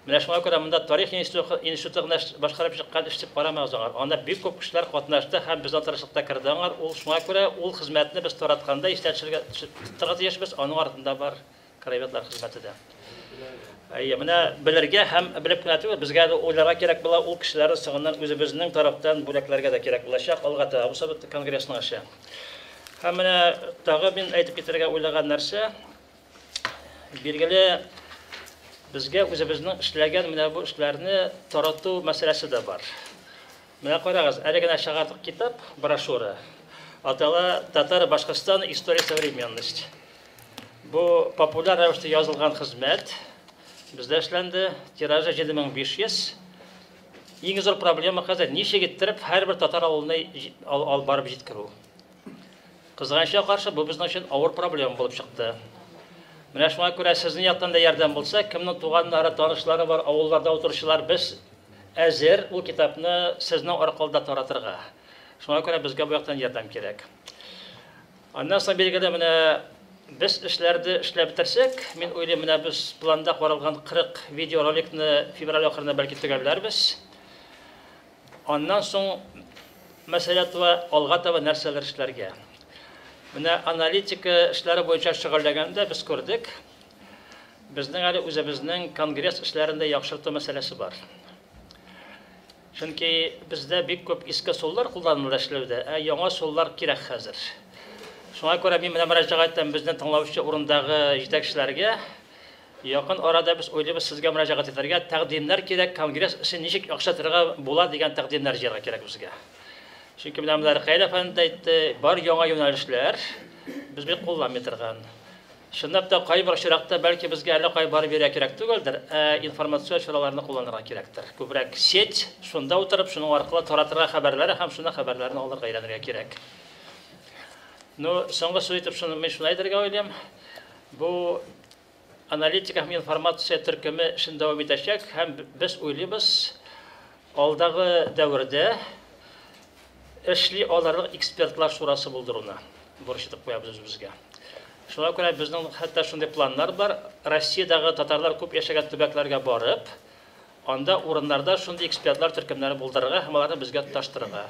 Менә шуңа күрә монда тарих институты гына башкарып чыккан эш дип карамагыз аңар. Анда бик күп кешеләр катнашты һәм безнең тырышлыкта керде аңар. Ул шуңа күрә ул хезмәтне без таратканда истә тотарга тиешбез, аның артында бар краеведлар хезмәте дә. Әйе, менә белергә һәм белеп кенә түгел, безгә әле уйларга кирәк була, ул кешеләрне соңыннан үзебезнең тарафтан бүләкләргә дә кирәк булачак. Алга таба бу сабыт конгрессның эше. Һәм менә тагы мин әйтеп китәргә уйлаган нәрсә, билгеле, безгә үзебезнең эшләгән менә бу эшләрне тарату мәсьәләсе дә бар. Менә карагыз, әле генә чыгардык китап, брошюра. Атала Татары Башкортстан история современность. Бу популяр рәвештә язылган хезмәт. Бездә эшләнде, тиражы 7500. Иң зур проблема хәзер ничек иттереп һәрбер татар авылына алып барып җиткерү. Кызганычка каршы, бу безнең өчен авыр проблема булып чыкты. Менә шуңа күрә сезнең яктан да ярдәм булса, кемнең туганнары, танышлары бар, авылларда утыручылар, без әзер ул китапны сезнең аркылы да таратырга. Шуңа күрә безгә бу яктан ярдәм кирәк. Аннан соң билгеле, менә без эшләрне эшләп бетерсәк, мин уйлыйм, менә без планда каралган 40 видеороликны февраль ахырына бәлки төгәлләрбез. Аннан соң мәсьәлә туа, алга таба нәрсәләр эшләргә. Менә аналитика эшләре буенча шөгыльләнгәндә без күрдек, безнең әле үзебезнең конгресс эшләрендә яхшырту мәсьәләсе бар. Чөнки бездә бик күп иске ысуллар кулланыла эшләүдә, ә яңа ысуллар кирәк хәзер. Шуңа күрә мин менә мөрәҗәгать итәм безне тыңлаучы урындагы җитәкчеләргә. Якын арада без уйлыйбыз сезгә мөрәҗәгать итәргә, тәкъдимнәр кирәк, конгресс эшен ничек яхшыртырга була дигән тәкъдимнәр җыярга кирәк безгә. Чөнки менә монда Ркаил әфәнде дә әйтте, бар яңа юнәлешләр без бик кулланмый торган. Чынлап та кайбер очракта бәлки безгә әллә кая барып йөрергә кирәк түгелдер, ә информацион чараларны кулланырга кирәктер. Күбрәк сеть, шунда утырып, шуның аркылы таратырга хәбәрләре һәм шунда хәбәрләрне алырга өйрәнергә кирәк. Ну, соңгы сүз итеп шуны мин шуны әйтергә уйлыйм. Бу аналитика һәм информация төркеме эшен дәвам итәчәк һәм без уйлыйбыз, алдагы дәвердә Эшли алырлык экспертлар шурасы булдыруны бурыч итеп куябыз үзебезгә. Шуңа күрә безнең хәтта шундый планнар бар. Россиядәге татарлар күп яшәгән төбәкләргә барып, анда урыннарда шундый экспертлар төркемнәре булдырырга һәм аларны безгә тоташтырырга.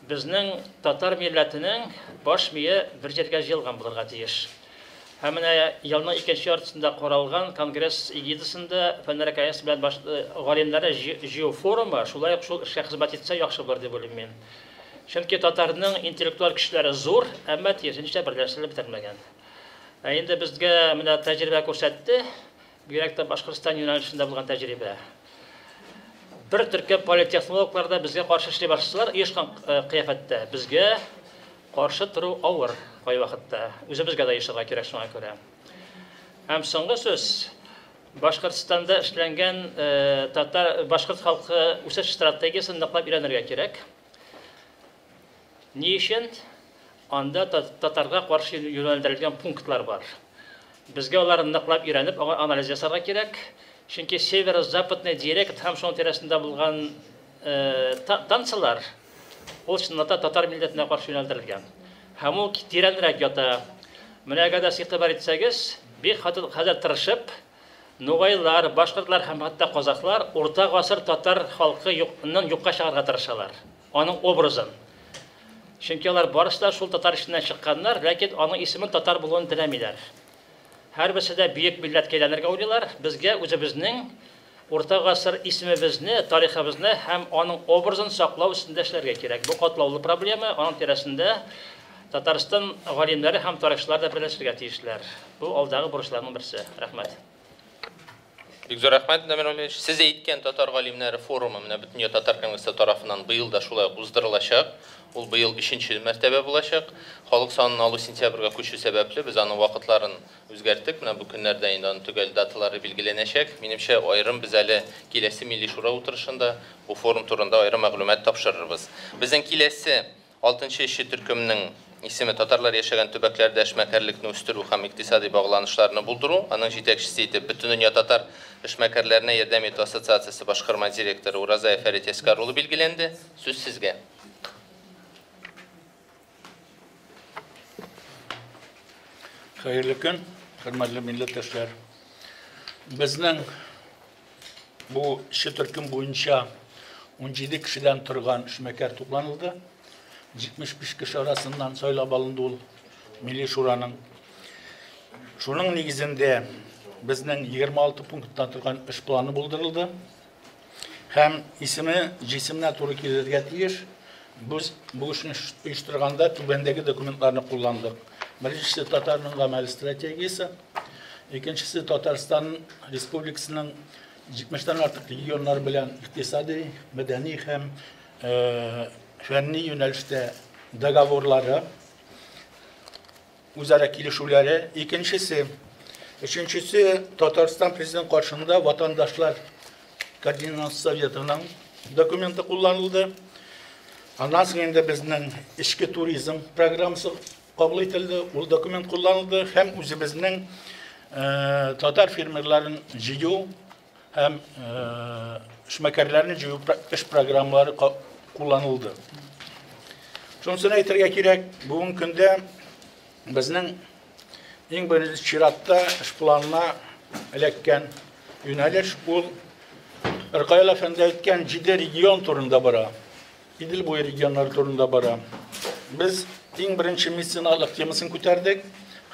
Безнең татар милләтенең баш мие бер җиргә җыелган булырга тиеш. Һәм менә елның икенче яртысында каралган конгресс эгидасында Фәннәр академиясе белән баш галимнәрне җыю форумы шулай ук шул эшкә хезмәт итсә яхшы булыр дип уйлыйм мин. Чөнки татарның интеллектуаль көчләре зур, әмма тиешенчә берләштерелеп бетермәгән. Ә инде безгә менә тәҗрибә күрсәтте, бигрәк тә Башкортстан юнәлешендә булган тәҗрибә. Бер төркем политтехнологлар да безгә каршы эшли башласалар, оешкан кыяфәттә безгә каршы тору авыр кайвакытта. Үзебезгә дә оешырга кирәк шуңа күрә. Һәм соңгы сүз, Башкортстанда эшләнгән татар башкорт халкы үсеш стратегиясен ныклап өйрәнергә кирәк. Ни өчен? Анда татарга каршы юнәлдерелгән пунктлар бар. Безгә аларны ныклап өйрәнеп, аңа анализ ясарга кирәк. Чөнки северо-западный диалект һәм шуның тирәсендә булган танцылар ул чынлыкта татар милләтенә каршы юнәлдерелгән. Һәм ул тирәнрәк ята. Менә әгәр дә игътибар итсәгез, бик хәзер тырышып, нугайлар, башкортлар һәм хәтта казахлар урта гасыр татар халкы юкка чыгарга тырышалар. Аның образын. Чөнки алар барысы да шул татар эченнән чыкканнар, ләкин аның исемен татар булуын теләмиләр. Һәрберсе дә бөек милләткә әйләнергә уйлыйлар. Безгә үзебезнең урта гасыр исемебезне, тарихыбызны һәм аның образын саклау өстендә эшләргә кирәк. Бу катлаулы проблема, аның тирәсендә Татарстан галимнәре һәм тарихчылар да берләшергә тиешләр. Бу алдагы бурычларның берсе. Рәхмәт. Бик зур рәхмәт, Дамир Валерьевич. Сез әйткән татар галимнәре форумы менә Бөтендөнья татар конгрессы тарафыннан быел да шулай ук уздырылачак. Ул быел өченче мәртәбә булачак. Халык санын алу сентябрьгә күчү сәбәпле, без аның вакытларын үзгәрттек. Менә бу көннәрдә инде аның төгәл даталары билгеләнәчәк. Минемчә, аерым без әле киләсе Милли Шура утырышында бу форум турында аерым мәгълүмат тапшырырбыз. Безнең киләсе алтынчы эшче төркемнең исеме Татарлар яшәгән төбәкләрдә эшмәкәрлекне үстерү һәм икътисади багланышларны булдыру. Аның җитәкчесе итеп Бөтендөнья татар эшмәкәрләренә ярдәм итү ассоциациясе башкарма директоры Уразаев Фәрит Яскар улы билгеләнде. Сүз сезгә. Хәерле көн, хөрмәтле милләттәшләр. Безнең бу эшче төркем буенча 17 кешедән торган эшмәкәр тупланылды. 75 кеше арасыннан сайлап алынды ул Милли Шураның. Шуның нигезендә безнең 26 пункттан торган эш планы булдырылды. Һәм исеме җисеменә туры килергә тиеш. Без бу эшне оештырганда түбәндәге документларны кулландык. Беренчесе татарның гамәл стратегиясе, икенчесе Татарстан Республикасының 70-тән артык регионнар белән икътисади, мәдәни һәм фәнни юнәлештә договорлары, үзара килешүләре. Икенчесе, өченчесе Татарстан президент каршында ватандашлар координация советының документы кулланылды. Аннан соң инде безнең эчке туризм программасы кабул ителде, ул документ кулланылды һәм үзебезнең татар фермерларын җыю һәм эшмәкәрләрне җыю эш программалары кулланылды. Шунысын әйтергә кирәк, бүгенге көндә безнең иң беренче чиратта эш планына эләккән юнәлеш ул Ркаил әфәнде әйткән 7 регион турында бара. Идел буе регионнары турында бара. Без иң беренче меценатлык темасын күтәрдек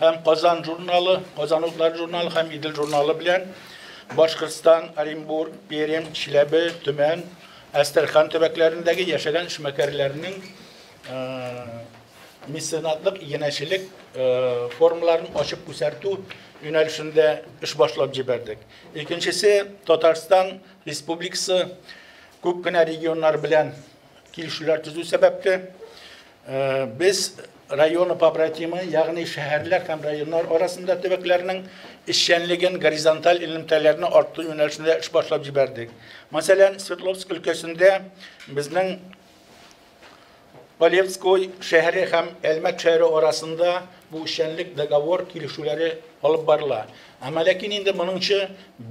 һәм Казан журналы, Казан утлары журналы һәм Идел журналы белән Башкортстан, Оренбург, Пермь, Чиләбе, Төмән, Әстерхан төбәкләрендәге яшәгән эшмәкәрләрнең меценатлык, иганәчелек формаларын ачып күрсәтү юнәлешендә эш башлап җибәрдек. Икенчесе, Татарстан Республикасы күп кенә регионнар белән килешүләр төзү сәбәпле, без районы побратимы, ягъни шәһәрләр һәм районнар арасында төбәкләрнең эшчәнлеген, горизонталь элемтәләрне арттыру юнәлешендә эш башлап җибәрдек. Мәсәлән, Свердловск өлкәсендә безнең Полевской шәһәре һәм Әлмәт шәһәре арасында бу эшчәнлек договор килешүләре алып барыла. Әмма ләкин инде моңынчы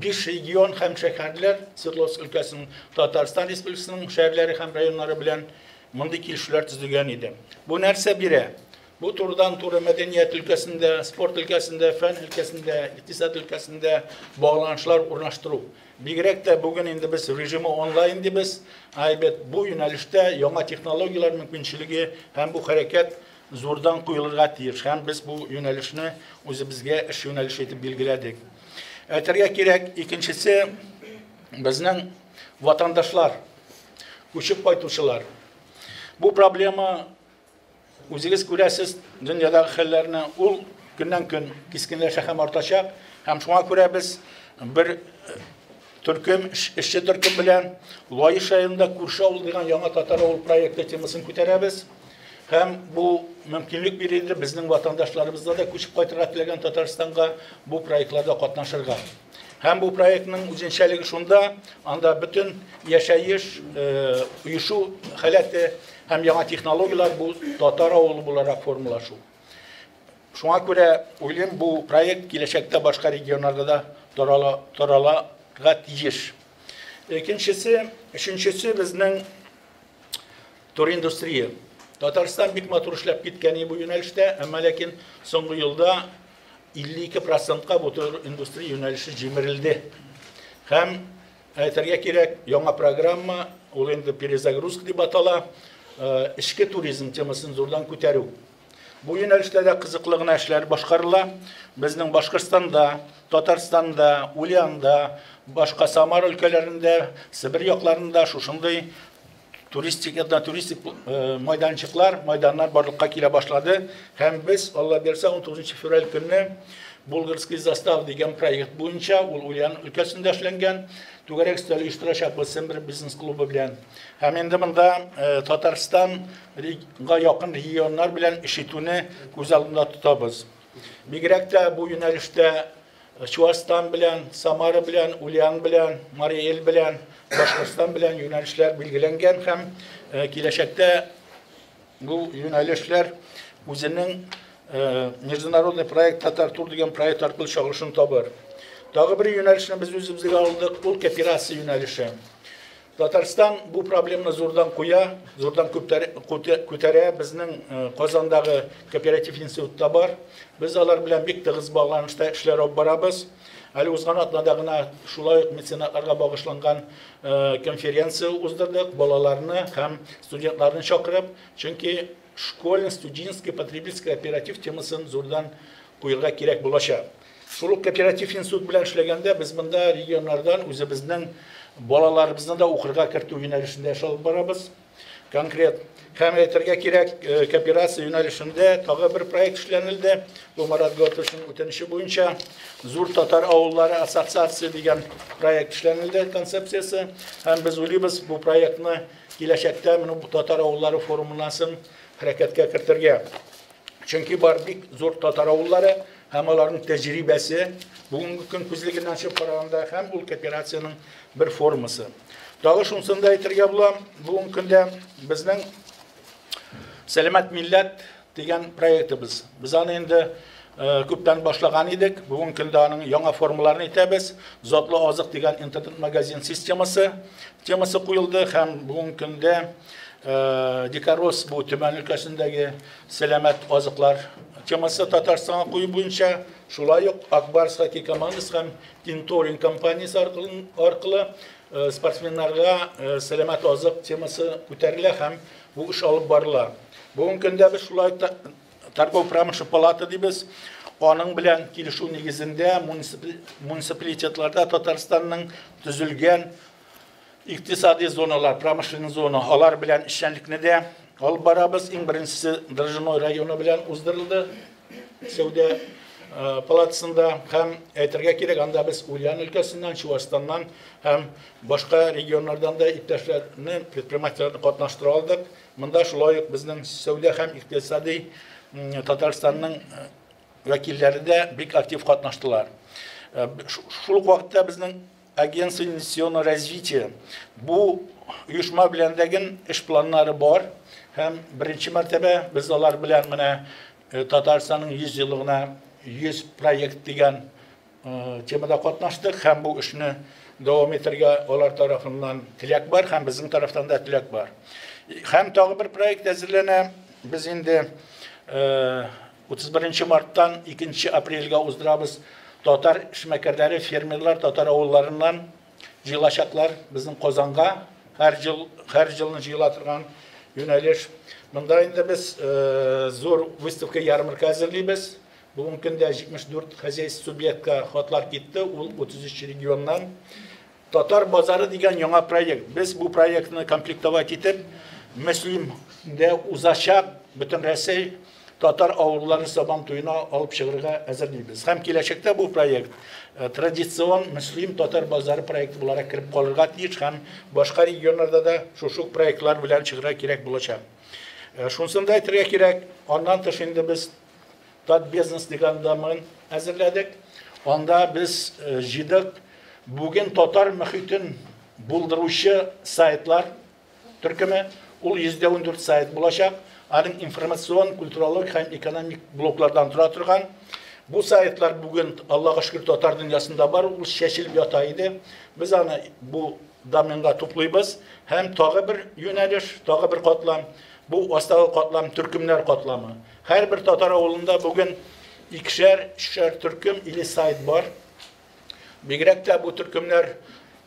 5 регион һәм шәһәрләр Свердловск өлкәсенең, Татарстан Республикасының шәһәрләре һәм районнары белән мондый килешүләр төзелгән иде. Бу нәрсә бирә? Бу турыдан-туры мәдәният өлкәсендә, спорт өлкәсендә, фән өлкәсендә, икътисад өлкәсендә багланышлар урнаштыру. Бигрәк тә бүген инде без режимы онлайн дибез. Әйбәт, бу юнәлештә яңа технологияләр мөмкинчелеге һәм бу хәрәкәт зурдан куелырга тиеш. Һәм без бу юнәлешне үзебезгә эш юнәлеше итеп билгеләдек. Әйтергә кирәк, икенчесе безнең ватандашлар, күчеп кайтучылар. Бу проблема, үзегез күрәсез, дөньядагы хәлләрне, ул көннән-көн кискенләшә һәм артачак. Һәм шуңа күрә без бер төркем, эшче төркем белән Лаеш районында Күрше авыл дигән яңа татар авыл проекты темасын күтәрәбез. Һәм бу мөмкинлек бирер безнең ватандашларыбызда да күчеп кайтырга теләгән Татарстанга бу проектларда катнашырга. Һәм бу проектның үзенчәлеге шунда, анда бөтен яшәеш, оешу халәте һәм яңа технологияләр бу татар авылы буларак формалашу. Шуңа күрә уйлыйм, бу проект киләчәктә башка регионнарда да таралырга тиеш. Икенчесе, өченчесе безнең туриндустрия. Татарстан бик матур эшләп киткән бу юнәлештә, әмма ләкин соңгы елда 52%-ка бу туриндустрия юнәлеше җимерелде. Һәм әйтергә кирәк, яңа программа, ул инде перезагрузка дип атала, эчке туризм темасын зурдан күтәрү. Бу юнәлештә дә кызыклы гына эшләр башкарыла. Безнең Башкортстанда, Татарстанда, Ульянда, башка Самара өлкәләрендә, Себер якларында шушындый туристик, этнотуристик майданчыклар, майданнар барлыкка килә башлады. Һәм без, Алла бирсә, 19 февраль көнне Булгарский застав дигән проект буенча, ул Ульян өлкәсендә эшләнгән, түгәрәк өстәл оештырачакбыз Сембер бизнес клубы белән. Һәм инде монда Татарстанга якын регионнар белән эш итүне күз алдында тотабыз. Бигрәк тә бу юнәлештә Чуашстан белән, Самара белән, Ульян белән, Марий Эл белән, Башкортстан белән юнәлешләр билгеләнгән һәм киләчәктә бу юнәлешләр үзенең международный проект Татар тур дигән проект аркылы чагылышын табыр. Тагы бер юнәлешне без үзебезгә алдык, ул кооперация юнәлеше. Татарстан бу проблеманы зурдан куя, зурдан күтәрә. Безнең Казандагы кооператив институтта бар. Без алар белән бик тыгыз багланышта эшләр алып барабыз. Әле узган атнада гына шулай ук меценатларга багышланган конференция уздырдык, балаларны һәм студентларны чакырып, чөнки школьный, студенческий, потребительский кооператив темасын зурдан куярга кирәк булачак. Шул ук кооператив институт белән эшләгәндә без монда регионнардан үзебезнең балаларыбызны да укырга кертү юнәлешендә эш алып барабыз. Конкрет һәм әйтергә кирәк, кооперация юнәлешендә тагы бер проект эшләнелде. Бу Марат Готовичның үтенече буенча Зур татар авыллары ассоциация дигән проект эшләнелде, концепциясе. Һәм без уйлыйбыз бу проектны киләчәктә менә бу татар авыллары форумыннан соң хәрәкәткә кертергә. Чөнки бар бик зур татар авыллары һәм аларның тәҗрибәсе бүгенге көн күзлегеннән чыгып караганда һәм ул кооперациянең бер формасы. Тагы шунысын да әйтергә була, бүгенге көндә безнең Сәламәт милләт дигән проектыбыз. Без аны инде күптән башлаган идек. Бүгенге көндә аның яңа формаларын әйтәбез. Затлы азык дигән интернет-магазин системасы темасы куелды һәм бүгенге көндә Дикорос бу Төмән өлкәсендәге сәламәт азыклар темасы Татарстанга кую буенча, шулай ук Акбарс хоккей командасы һәм Тинторин компаниясе аркылы спортсменнарга сәламәт азык темасы күтәрелә һәм бу эш алып барыла. Бүгенге көндә без шулай торгово-промышленный палата дибез. Аның белән килешү нигезендә муниципалитетларда Татарстанның төзелгән икътисади зоналар, промышленный зона, алар белән эшчәнлекне дә алып барабыз. Иң беренчесе Дрожжиной районы белән уздырылды сәүдә палатасында һәм әйтергә кирәк, анда без Ульян өлкәсеннән, Чуашстаннан һәм башка регионнардан да иптәшләрне, предпринимательләрне катнаштыра алдык. Монда шулай ук безнең сәүдә һәм икътисади Татарстанның вәкилләре дә бик актив катнаштылар. Шул ук вакытта безнең Агентство инвестиционного развития бу оешма белән дәген эш планнары бар һәм беренче мәртәбә без алар белән менә Татарстанның 100 еллыгына 100 проект дигән темада катнаштык һәм бу эшне дәвам итәргә алар тарафыннан теләк бар һәм безнең тарафтан да теләк бар. Һәм тагы бер проект әзерләнә. Без инде 31 марттан 2 апрельгә уздырабыз. Татар эшмәкәрләре, фермерлар татар авылларыннан җыелачаклар безнең Казанга. Һәр ел, һәр елны җыела торган юнәлеш. Монда инде без зур выставка ярмарка әзерлибез. Бүгенге көндә 74 хозяйство субъектка хатлар китте, ул 33 регионнан. Татар базары дигән яңа проект. Без бу проектны комплектовать итеп, Мөслимдә узачак бөтен Рәсәй татар авыллары Сабан туена алып чыгарга әзерлибез. Һәм киләчәктә бу проект традицион Мөслим татар базары проекты буларак кереп калырга тиеш һәм башка регионнарда да шушы ук проектлар белән чыгарга кирәк булачак. Шунысын да әйтергә кирәк, аннан тыш инде без Татбизнес дигән домен әзерләдек. Анда без җыйдык бүген татар мөхитен булдыручы сайтлар төркеме. Ул 114 сайт булачак. Аның информацион, культурологик һәм экономик блоклардан тора торган. Бу сайтлар бүген, Аллага шөкер, татар дөньясында бар, ул чәчелеп ята иде. Без аны бу доменга туплыйбыз һәм тагы бер юнәлеш, тагы бер катлам. Бу астагы катлам төркемнәр катламы. Һәрбер татар авылында бүген икешәр, өчәр төркем или сайт бар. Бигрәк тә бу төркемнәр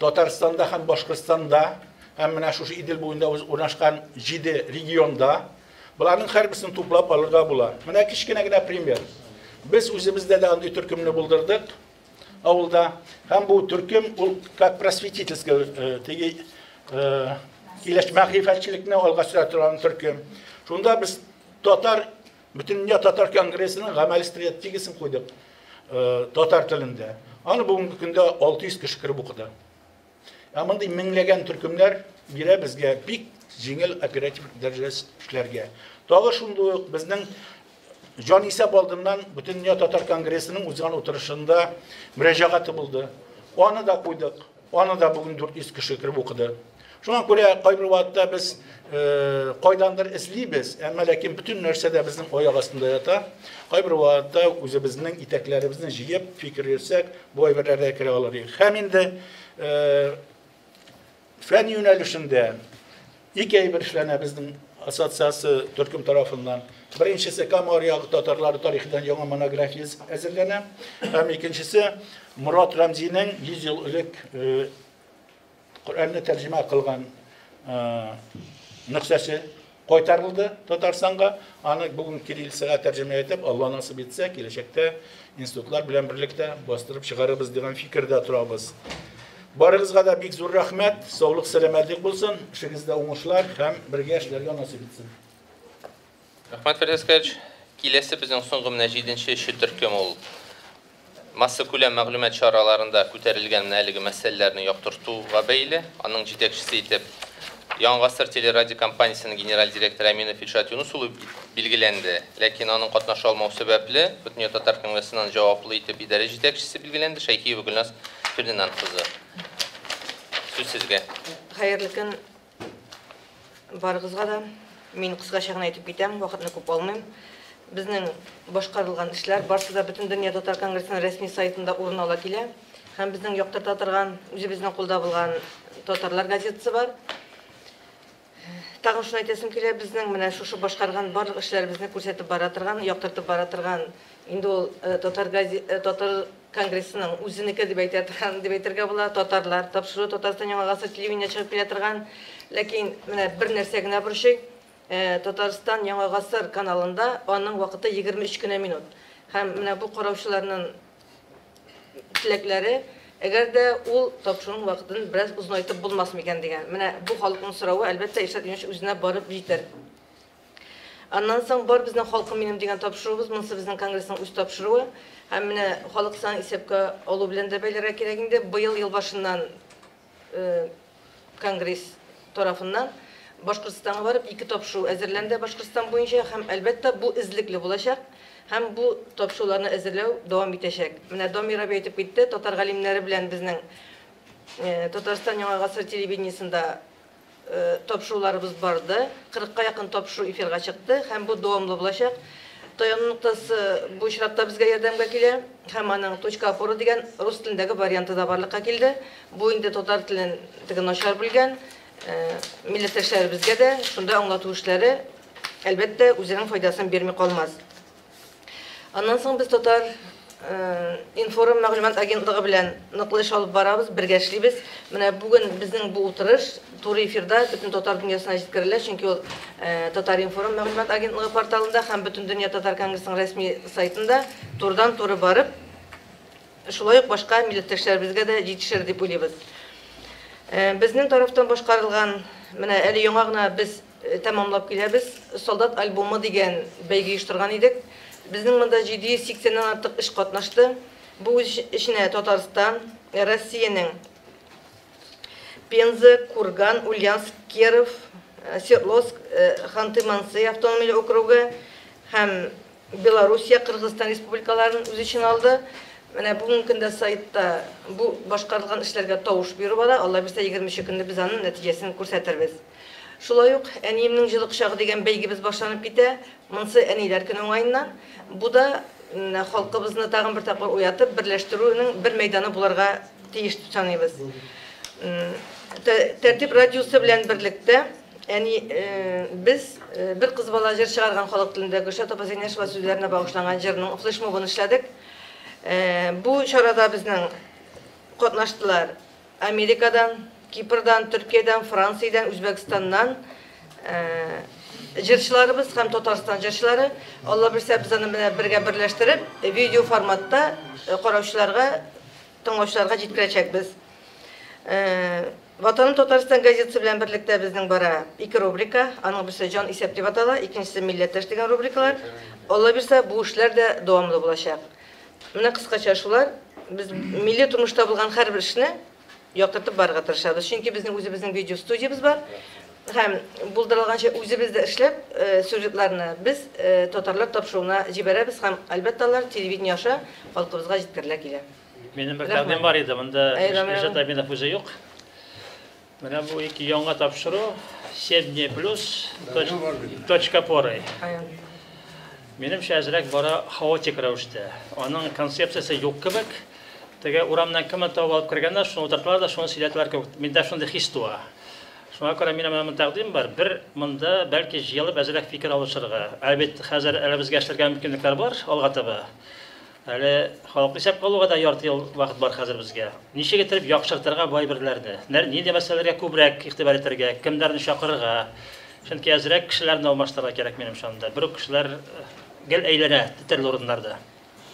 Татарстанда һәм Башкортстанда һәм менә шушы Идел буенда урнашкан 7 регионда. Боларның һәрберсен туплап алырга була. Менә кечкенә генә пример. Без үзебездә дә андый төркемне булдырдык авылда. Һәм бу төркем ул как просветительский теге киләч мәгърифәтчелекне алга сөрә торган төркем. Шунда без татар Бөтендөнья татар конгрессының гамәли стратегиясен куйдык татар телендә. Аны бүгенге көндә 600 кеше кереп укыды. Ә мондый меңләгән төркемнәр бирә безгә бик җиңел оператив дәрәҗәдә эшләргә. Тагы шундый ук безнең җанисәп алдыннан Бөтендөнья татар конгрессының узган утырышында мөрәҗәгате булды. Аны да куйдык. Аны да бүген 400 кеше кереп укыды. Шуңа күрә кайбер вакытта без кайдандыр эзлибез, әмма ләкин бөтен нәрсә дә безнең аяк астында ята. Кайбер вакытта үзебезнең итәкләребезне җыеп, фикер йөртсәк, бу әйберләргә керә алыр идек. Һәм инде фән юнәлешендә ике әйбер эшләнә безнең ассоциация төркем тарафыннан. Беренчесе Кама аръягы татарлары тарихыдан яңа монография әзерләнә. Һәм икенчесе Морат Рәмзинең 100 ел элек Коръәнне тәрҗемә кылган нөсхәсе кайтарылды Татарстанга. Аны бүген кириллицага тәрҗемә итеп, Алла насыйп итсә, киләчәктә институтлар белән берлектә бастырып чыгарырбыз дигән фикердә торабыз. Барыгызга да бик зур рәхмәт, саулык, сәламәтлек булсын, эшегездә уңышлар һәм бергә эшләргә насыйп итсен. Рәхмәт, Фәрдәс Кәләч. Киләсе безнең соңгы менә җиденче эшче төркем ул массакүләм мәгълүмат чараларында күтәрелгән менә әлеге мәсьәләләрне яктыртуга бәйле. Аның җитәкчесе итеп Яңа гасыр телерадиокомпаниясенең генераль директоры Әминов Илшат Юныс улы билгеләнде. Ләкин аның катнаша алмау сәбәпле, Бөтендөнья татар конгрессыннан җаваплы итеп идарә җитәкчесе билгеләнде Шәйхиева Гөлназ Фердинанд кызы. Сүз сезгә. Хәерле көн барыгызга да. Мин кыскача гына әйтеп китәм, вакытны күп алмыйм. Безнең башкарылган эшләр барсы да Бөтендөнья татар конгрессының рәсми сайтында урын ала килә. Һәм безнең яктырта торган, үзебезнең кулда булган Татарлар газетасы бар. Тагын шуны әйтәсем килә, безнең менә шушы башкарган барлык эшләребезне күрсәтеп бара торган, яктыртып бара торган, инде ул татар татар конгрессының үзенеке дип әйтә торган, дип әйтергә була, татарлар тапшыруы Татарстан Яңа гасыр телевидениедә чыгып килә торган. Ләкин менә бер нәрсә генә борчый, Татарстан Яңа гасыр каналында аның вакыты 23 кенә минут. Һәм менә бу караучыларның теләкләре, әгәр дә ул тапшыруның вакытын бераз озынайтып булмас микән дигән. Менә бу халыкның соравы, әлбәттә, Илшат Юнысович үзенә барып җитәр. Аннан соң бар безнең Халкым минем дигән тапшыруыбыз, монысы безнең конгрессның үз тапшыруы. Һәм менә халык санын исәпкә алу белән дә бәйләргә кирәк инде. Быел ел башыннан конгресс тарафыннан Башкортстанга барып ике тапшыру әзерләнде Башкортстан буенча һәм, әлбәттә, бу эзлекле булачак һәм бу тапшыруларны әзерләү дәвам итәчәк. Менә Дамир абый әйтеп китте, татар галимнәре белән безнең Татарстан Яңа гасыр телевидениесендә тапшыруларыбыз барды. 40-ка якын тапшыру эфирга чыкты һәм бу дәвамлы булачак. Таяну ноктасы бу очракта безгә ярдәмгә килә һәм аның Точка опоры дигән рус телендәге варианты да барлыкка килде. Бу инде татар телен теге начар белгән, Милләттәшләребезгә дә шунда аңлату эшләре, әлбәттә, үзенең файдасын бирми калмас. Аннан соң без Татар информ мәгълүмат агентлыгы белән ныклы эш алып барабыз, бергә эшлибез. Менә бүген безнең бу утырыш туры эфирда бөтен татар дөньясына җиткерелә, чөнки ул Татар информ мәгълүмат агентлыгы порталында һәм Бөтендөнья татар конгрессының рәсми сайтында турыдан-туры барып, шулай ук башка милләттәшләребезгә дә җитешер дип уйлыйбыз. Безнең тарафтан башкарылган, менә әле яңа гына без тәмамлап киләбез, Солдат альбомы дигән бәйге оештырган идек. Безнең монда 780 нән артык эш катнашты. Бу үз эченә Татарстан, Россиянең Пенза, Курган, Ульяновск, Киров, Свердловск, Ханты-Мансый автономияле округы һәм Белоруссия, Кыргызстан республикаларын үз эченә алды. Менә бүгенге көндә сайтта бу башкарылган эшләргә тавыш бирү бара. Алла бирсә, 20 көнне без аның нәтиҗәсен күрсәтербез. Шулай ук Әниемнең җылы кочагы дигән бәйгебез башланып китә. Монсы Әниләр көне уңаеннан. Бу да халкыбызны тагын бер тапкыр уятып, берләштерүнең бер мәйданы буларга тиеш дип саныйбыз. Тәртип радиосы белән берлектә әни без бер кыз бала җыр чыгарган халык телендә Гөлшат апа Зәйнәшева сүзләренә багышланган җырның флешмобын эшләдек. Бу чарада безнең катнаштылар Америкадан, Кипрдан, Төркиядән, Франциядән, Үзбәкстаннан җырчыларыбыз һәм Татарстан җырчылары. Алла бирсә, без аны менә бергә берләштереп, видео форматта караучыларга, тыңлаучыларга җиткерәчәкбез. Ватаным Татарстан газетасы белән берлектә безнең бара ике рубрика. Аның берсе Җан исәп дип атала, икенчесе Милләттәш дигән рубрикалар. Алла бирсә, бу эшләр дә дәвамлы булачак. Менә кыскача шулар. Без милли тормышта булган һәрбер эшне яктыртып барырга тырышабыз. Чөнки безнең үзебезнең видеостудиябез бар. Һәм булдырылганча үзебез дә эшләп, сюжетларны без татарлар тапшыруына җибәрәбез һәм, әлбәттә, алар телевидение аша халкыбызга җиткерелә килә. Минем бер тәкъдим бар иде. Монда Илшат Әминов үзе юк. Менә бу ике яңа тапшыру 7 дней плюс точка поры. Минемчә, әзрәк бара хаотик рәвештә. Аның концепциясе юк кебек. Теге урамнан кемне табып алып кергәннәр, шуны утырталар да, шуны сөйләтәләр кебек. Миндә шундый хис туа. Шуңа күрә минем менә тәкъдим бар. Бер монда бәлки җыелып әзрәк фикер алышырга. Әлбәттә, хәзер әле безгә эшләргә мөмкинлекләр бар алга таба. Әле халыкны исәпкә алуга да ярты ел вакыт бар хәзер безгә. Ничек итеп яхшыртырга бу әйберләрне? Нинди мәсьәләләргә күбрәк игътибар итәргә, кемнәрне чакырырга? Чөнки әзрәк кешеләрне алмаштырырга кирәк минемчә анда. Бер үк кешеләр гел әйләнә төрле урыннарда.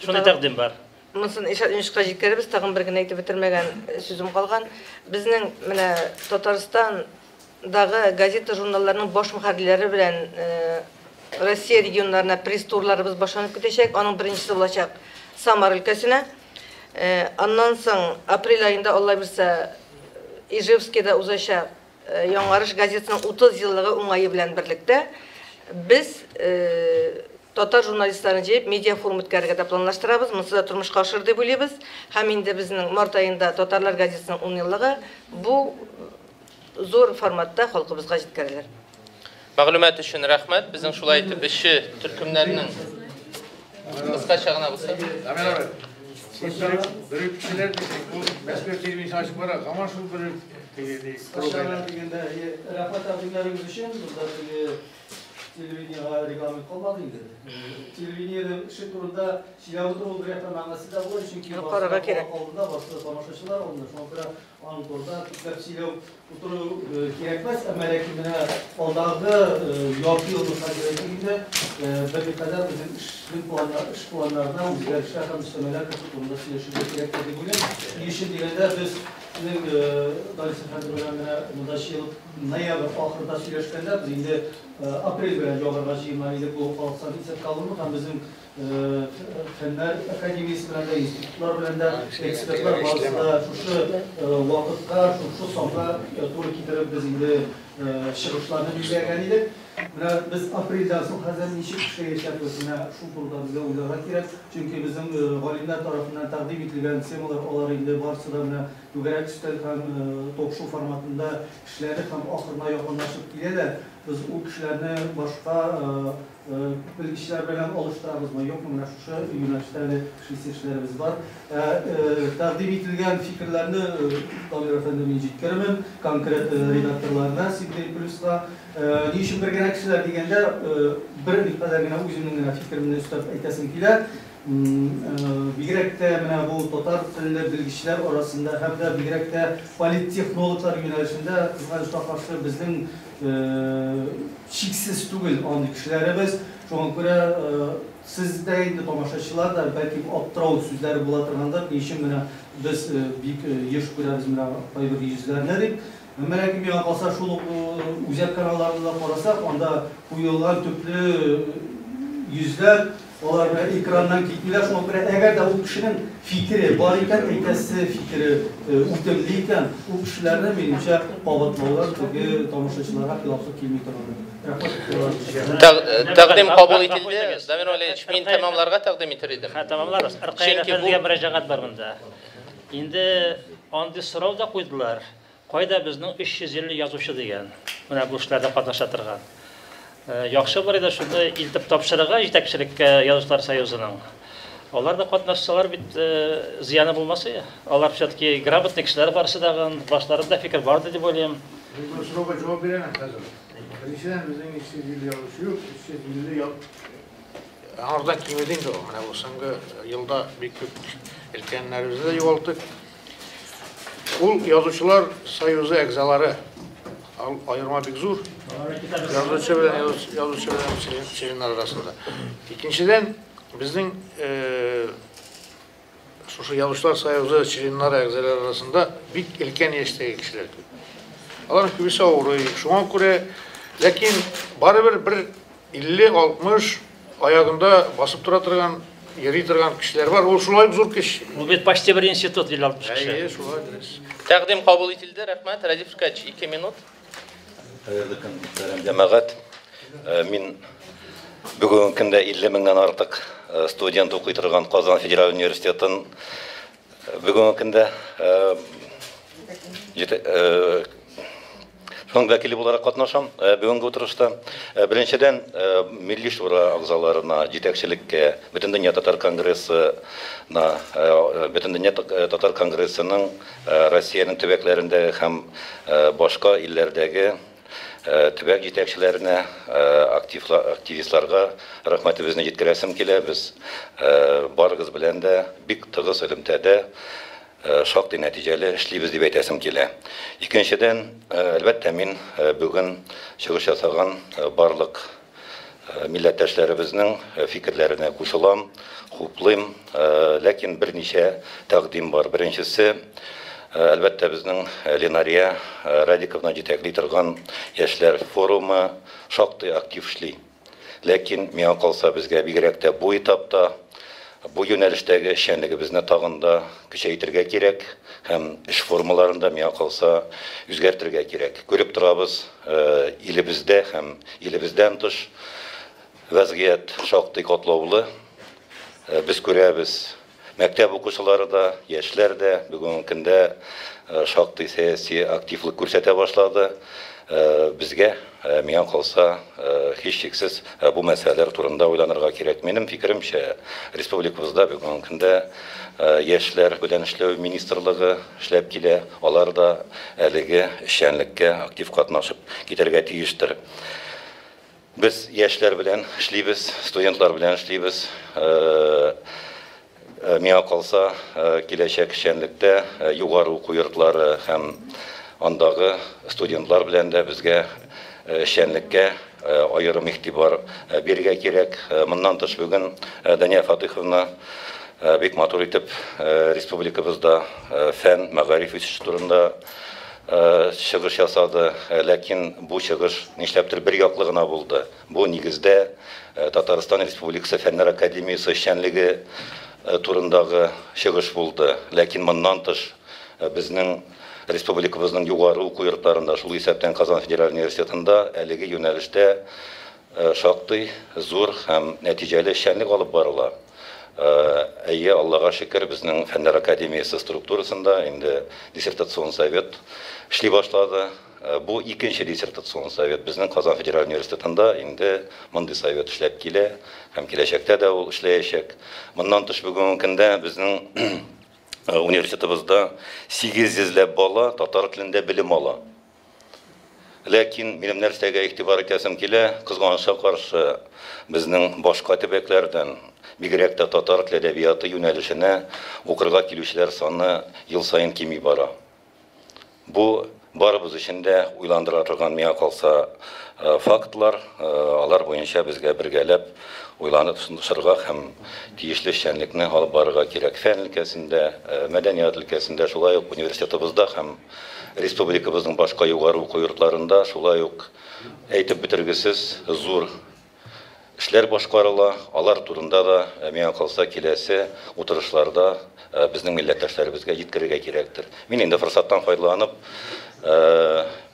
Шундый тәкъдим бар. Монысын Илшат Юнышка җиткерербез. Тагын бер генә әйтеп бетермәгән сүзем калган. Безнең менә Татарстандагы газета-журналларның баш мөхәррирләре белән Россия регионнарына пресс-турларыбыз башланып китәчәк. Аның беренчесе булачак Самар өлкәсенә. Аннан соң апрель аенда, Алла бирсә, Ижевскида узачак Яңарыш газетасының 30 еллыгы уңае белән берлектә без татар журналистларын җыеп медиафорум үткәрергә дә планлаштырабыз. Монысы да тормышка ашыр дип уйлыйбыз. Һәм инде безнең март аенда Татарлар газетасының 10 еллыгы бу зур форматта халкыбызга җиткерелер. Мәгълүмат өчен рәхмәт. Безнең шулай итеп эшче төркемнәрнең кыскача гына булса. Дамир абый, син бер үк кешеләр дисең, ул Мәскәү телевидениесе ачып бара, һаман шул бер үк теге ни, Кыскача гына дигәндә, рәхмәт тәкъдимнәрегез өчен. Монда теге телевидениега реклама калмады инде. Телевидениенең эше турында сөйләп утыру ул бер яктан мәгънәсез дә була, чөнки карарга кирәк. Алдында барысы да тамашачылар алдында. Шуңа күрә аның турында күпләп сөйләү утыру кирәкмәс, әмма ләкин менә алдагы ярты елны хәзер әйтик инде, берникадәр безнең эшнең планнар, эш планнарына үзгәрешләр һәм өстәмәләр кертү турында сөйләшергә кирәк дип уйлыйм. Ни өчен дигәндә, без безнең Данис әфәнде белән менә монда җыелып ноябрь ахырында сөйләшкәндә, без инде апрель белән ябарга җыенган идек бу халык санын исәпкә алуны һәм безнең Фәннәр академиясе белән дә, институтлар белән дә экспертлар барысы да шушы вакытка, шушы санга туры китереп без инде чыгышларны билгеләгән идек. Менә без апрельдән соң хәзер ничек эшләячәкбез, менә шул турыда безгә уйларга кирәк. Чөнки безнең галимнәр тарафыннан тәкъдим ителгән темалар, алар инде барысы да менә түгәрәк өстәл һәм ток-шоу форматында эшләде һәм ахырына якынлашып киләләр. Без ул кешеләрне башка белгечләр белән алыштырабызмы, юкмы, менә шушы юнәлештә әле эшлисе эшләребез бар. Тәкъдим ителгән фикерләрне, Дамир әфәнде, мин җиткерермен конкрет редакторларына, Сидней Плюска. Ни өчен бер генә кешеләр дигәндә, бер никадәр генә үземнең генә фикеремне өстәп әйтәсем килә. Бигрәк тә менә бу татар телле белгечләр арасында һәм дә бигрәк тә политтехнологлар юнәлешендә, кызганычка каршы, безнең чиксез түгел андый кешеләребез. Шуңа күрә сез дә инде, тамашачылар да, бәлки аптырау сүзләре була торгандыр, ни өчен менә без бик еш күрәбез менә кайбер йөзләрне дип. Әмма ләкин миңа калса, шул ук үзәк каналларны да карасак, анда куелган төпле йөзләр, алар менә экраннан китмиләр. Шуңа күрә әгәр дә ул кешенең фикере бар икән, әйтәсе фикере үтемле икән, ул кешеләрне, минемчә, кабатлаулар теге тамашачыларга хилафлык килми торгандыр. Рәхмәт. Тәкъдим кабул ителде. Дамир Валерьевич, мин тәмамларга тәкъдим итер идем. Тәмамларбыз. Ркаил әфәндегә мөрәҗәгать бар монда. Инде андый сорау да куйдылар. Кайда безнең 350 язучы дигән, менә бу эшләрдә катнаша торган. Яхшы булыр иде шуны илтеп тапшырырга җитәкчелеккә Язучылар союзының. Алар да катнашсалар бит зыяны булмас иде. Алар все-таки грамотный кешеләр барысы дагын, башларында фикер бардыр дип уйлыйм. Мин бу сорауга җавап бирәм хәзер. Беренчедән, безнең 350 язучы юк, 350 аңардан кимеде инде ул. Менә бу соңгы елда бик күп өлкәннәребезне дә югалттык. Ул Язучылар союзы әгъзалары. Аерма бик зур. Язучы белән язучы белән членнар арасында. Икенчедән, безнең шушы Язучылар союзы членнары әгъзалары арасында бик өлкән яшьтәге кешеләр күп. Аларның күбесе авырый. Шуңа күрә, ләкин барыбер бер 50-60 аягында басып тора торган, йөри торган кешеләр бар. Ул шулай ук зур көч. Ул бит почти бер институт, 50-60 кеше. Әйе, шулай дөрес. Тәкъдим кабул ителде, рәхмәт. Рәдиф Ркач, 2 минут. Хәерле көн, мөхтәрәм җәмәгать. Мин бүгенге көндә 50 меңнән артык студент укый торган Казан федераль университетын бүгенге көндә шуның вәкиле буларак катнашам бүгенге утырышта. Беренчедән, Милли шура әгъзаларына, җитәкчелеккә, Бөтендөнья татар конгрессына, Бөтендөнья татар конгрессының Россиянең төбәкләрендәге һәм башка илләрдәге төбәк җитәкчеләренә, активистларга рәхмәтебезне җиткерәсем килә. Без барыгыз белән дә бик тыгыз элемтәдә, шактый нәтиҗәле эшлибез дип әйтәсем килә. Икенчедән, әлбәттә, мин бүген чыгыш ясаган барлык милләттәшләребезнең фикерләренә кушылам, хуплыйм, ләкин берничә тәкъдим бар. Беренчесе, әлбәттә, безнең Ленария Радиковна җитәкли торган яшьләр форумы шактый актив эшли. Ләкин, миңа калса, безгә бигрәк тә бу этапта бу юнәлештәге эшчәнлегебезне тагын да көчәйтергә кирәк һәм эш формаларын да, миңа калса, үзгәртергә кирәк. Күреп торабыз, илебездә һәм илебездән тыш вәзгыять шактый катлаулы. Без күрәбез, мәктәп укучылары да, яшьләр дә бүгенге көндә шактый сәяси активлык күрсәтә башлады. Безгә, миңа калса, һичшиксез бу мәсьәләләр турында уйланырга кирәк. Минем фикеремчә, республикабызда бүгенге көндә яшьләр белән эшләү министрлыгы эшләп килә. Алар да әлеге эшчәнлеккә актив катнашып китәргә тиештер. Без яшьләр белән эшлибез, студентлар белән эшлибез. Миңа калса, киләчәк эшчәнлектә югары уку йортлары һәм андагы студентлар белән дә безгә эшчәнлеккә аерым игътибар бирергә кирәк. Моннан тыш бүген Дания Фатыйховна бик матур итеп республикабызда фән, мәгариф үсеше турында чыгыш ясады. Ләкин бу чыгыш нишләптер бер яклы гына булды. Бу нигездә Татарстан Республикасы Фәннәр академиясе эшчәнлеге турындагы чыгыш булды. Ләкин моннан тыш Безнең республикабызның югары уку йортларында, шул исәптән Казан федераль университетында әлеге юнәлештә шактый зур һәм нәтиҗәле эшчәнлек алып барыла. Әйе, Аллага шөкер, безнең Фәннәр академиясе структурасында инде диссертацион совет эшли башлады. Бу икенче диссертацион совет. Безнең Казан федераль университетында инде мондый совет эшләп килә һәм киләчәктә дә ул эшләячәк. Моннан тыш, бүгенге көндә безнең университетыбызда 800 ләп бала татар телендә белем ала. Ләкин минем нәрсәгә игътибар итәсем килә, кызганычка каршы, безнең башка төбәкләрдән, бигрәк тә татар теле әдәбияты юнәлешенә укырга килүчеләр саны ел саен кими бара. Бу барыбыз өчен дә уйландыра торган, миңа калса, фактлар, алар буенча безгә бергәләп уйланып шырга һәм тиешле эшчәнлекне алып барырга кирәк. Фән өлкәсендә, мәдәният өлкәсендә, шулай ук университетыбызда һәм республикабызның башка югары уку йортларында шулай ук әйтеп бетергесез зур эшләр башкарыла. Алар турында да, миңа калса, киләсе утырышларда безнең милләттәшләребезгә җиткерергә кирәктер. Мин инде форсаттан файдаланып,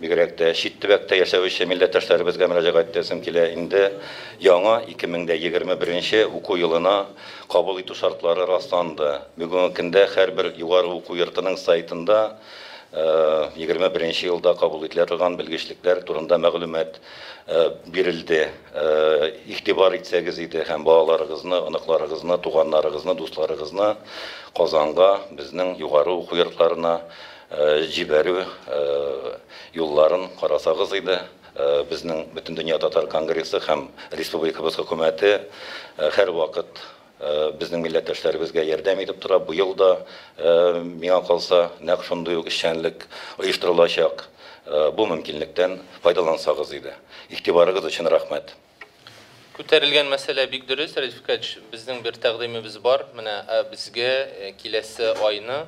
бигрәк тә чит төбәктә яшәүче милләттәшләребезгә мөрәҗәгать итәсем килә. Инде яңа 2021 уку елына кабул итү шартлары расланды. Бүгенге көндә һәрбер югары уку йортының сайтында 21 елда кабул ителә торган белгечлекләр турында мәгълүмат бирелде. Игътибар итсәгез иде һәм балаларыгызны, оныкларыгызны, туганнарыгызны, дусларыгызны Казанга, безнең югары уку йортларына җибәрү юлларын карасагыз иде. Безнең Бөтендөнья татар конгрессы һәм республикабыз хөкүмәте һәрвакыт безнең милләттәшләребезгә ярдәм итеп тора. Быел да, миңа калса, нәкъ шундый ук эшчәнлек оештырылачак. Бу мөмкинлектән файдалансагыз иде. Игътибарыгыз өчен рәхмәт. Күтәрелгән мәсьәлә бик дөрес, Рәдиф Фикәтович, безнең бер тәкъдимебез бар. Менә безгә киләсе айны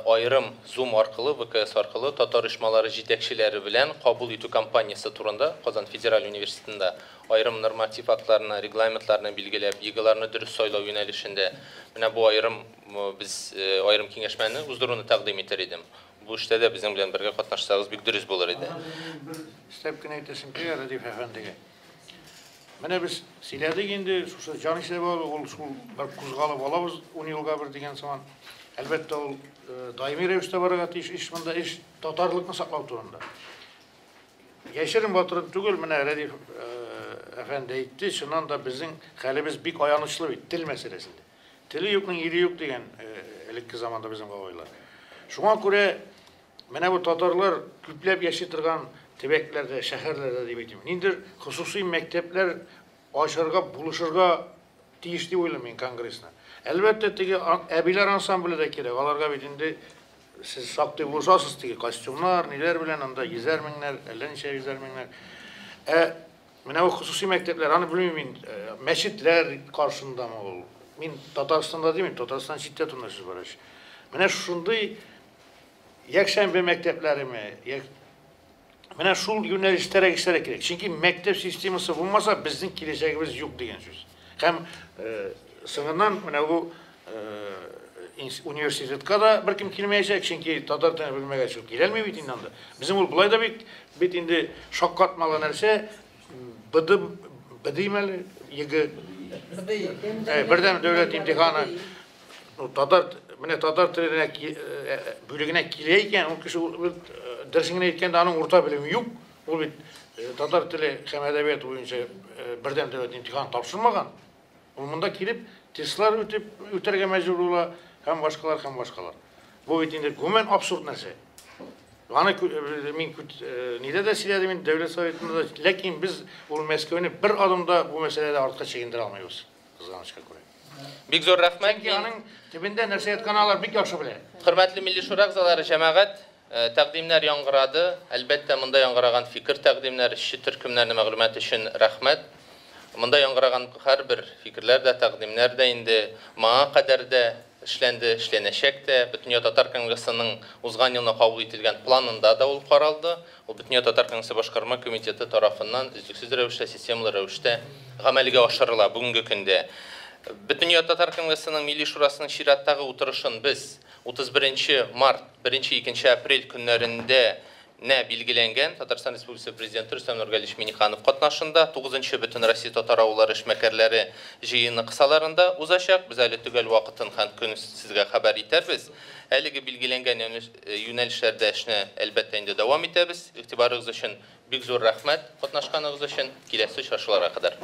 аерым Zoom аркылы, ВКС аркылы татар оешмалары җитәкчеләре белән кабул итү кампаниясе турында Казан федераль университетында аерым норматив актларны, регламентларны билгеләп, ЕГЭларны дөрес сайлау юнәлешендә менә бу аерым без аерым киңәшмәне уздыруны тәкъдим итәр идем. Бу эштә дә безнең белән бергә катнашсагыз бик дөрес булыр иде. Бер өстәп кенә әйтәсем килә Рәдиф әфәндегә. Менә без сөйләдек инде, шушы җан исәбе алу, ул шул бер кузгалып алабыз 10 елга бер дигән сыман. Әлбәттә, ул даими рәвештә барырга тиеш эш, монда эш татарлыкны саклау турында. Яшерен батырын түгел, менә Рәдиф әфәнде әйтте, чыннан да безнең хәлебез бик аянычлы бит тел мәсьәләсендә. Теле юкның иле юк дигән элекке заманда безнең бабайлар. Шуңа күрә менә бу татарлар күпләп яши торган төбәкләрдә, шәһәрләрдә дип әйтим, ниндидер хосусый мәктәпләр ачарга, булышырга тиеш дип уйлыйм мин конгрессны. Әлбәттә, теге әбиләр ансамбле дә кирәк. Аларга бит инде сез шактый булышасыз, теге костюмнар, ниләр белән, анда йөзәр меңнәр, әллә ничә йөзәр меңнәр. Ә менә бу хосусый мәктәпләр, аны белмим мин, мәчетләр каршындамы ул? Мин Татарстанда димим, Татарстан читтә турында сүз бара. Менә шундый якшәмбе мәктәпләреме, менә шул юнәлештәрәк эшләргә кирәк. Чөнки мәктәп системасы булмаса, безнең киләчәгебез юк дигән сүз. Һәм соңыннан менә бу университетка да беркем килмәячәк, чөнки татар телен белмәгәч ул киләлми бит инде анда. Безнең ул болай да бит бит инде шаккатмалы нәрсә, БД БДИме әле, ЕГЭ бердәм дәүләт имтиханы. Ну, татар, менә татар теленә бүлегенә килә икән, ул кеше дөресен генә әйткәндә аның урта белеме юк. Ул бит татар теле һәм әдәбияты буенча бердәм дәүләт имтиханын тапшырмаган. Ул монда килеп тестлар үтеп үтәргә мәҗбүр була һәм башкалар һәм башкалар. Бу бит инде гомумән абсурд нәрсә. Аны мин нидә дә сөйләдем инде, Дәүләт Советында да, ләкин без ул Мәскәүне бер адым да бу мәсьәләдә артка чигендерә алмыйбыз, кызганычка күрә. Бик зур рәхмәт. Чөнки аның төбендә нәрсә ятканын алар бик яхшы белә. Хөрмәтле Милли Шура әгъзалары, җәмәгать, тәкъдимнәр яңгырады. Әлбәттә, монда яңгыраган фикер тәкъдимнәр, эшче төркемнәрне мәгълүмат өчен рәхмәт. Монда яңгыраган һәрбер фикерләр дә, тәкъдимнәр дә инде моңа кадәр дә эшләнде, эшләнәчәк тә. Бөтендөнья татар конгрессының узган елны кабул ителгән планында да ул каралды. Ул Бөтендөнья татар конгрессы башкарма комитеты тарафыннан өзлексез рәвештә, системалы рәвештә гамәлгә ашырыла бүгенге көндә. Бөтендөнья татар конгрессының Милли шурасының чираттагы утырышын без 31 март, 1-2 апрель көннәрендә нә билгеләнгән Татарстан Республикасы Президенты Рөстәм Нургалиевич Минниханов катнашында 9-нчы Бөтенроссия татар авыллары эшмәкәрләре җыены кысаларында узачак. Без әле төгәл вакытын һәм көнен сезгә хәбәр итәрбез. Әлеге билгеләнгән юнәлешләрдә эшне, әлбәттә инде, дәвам итәбез. Игътибарыгыз өчен бик зур рәхмәт, катнашканыгыз өчен. Киләсе очрашуларга кадәр.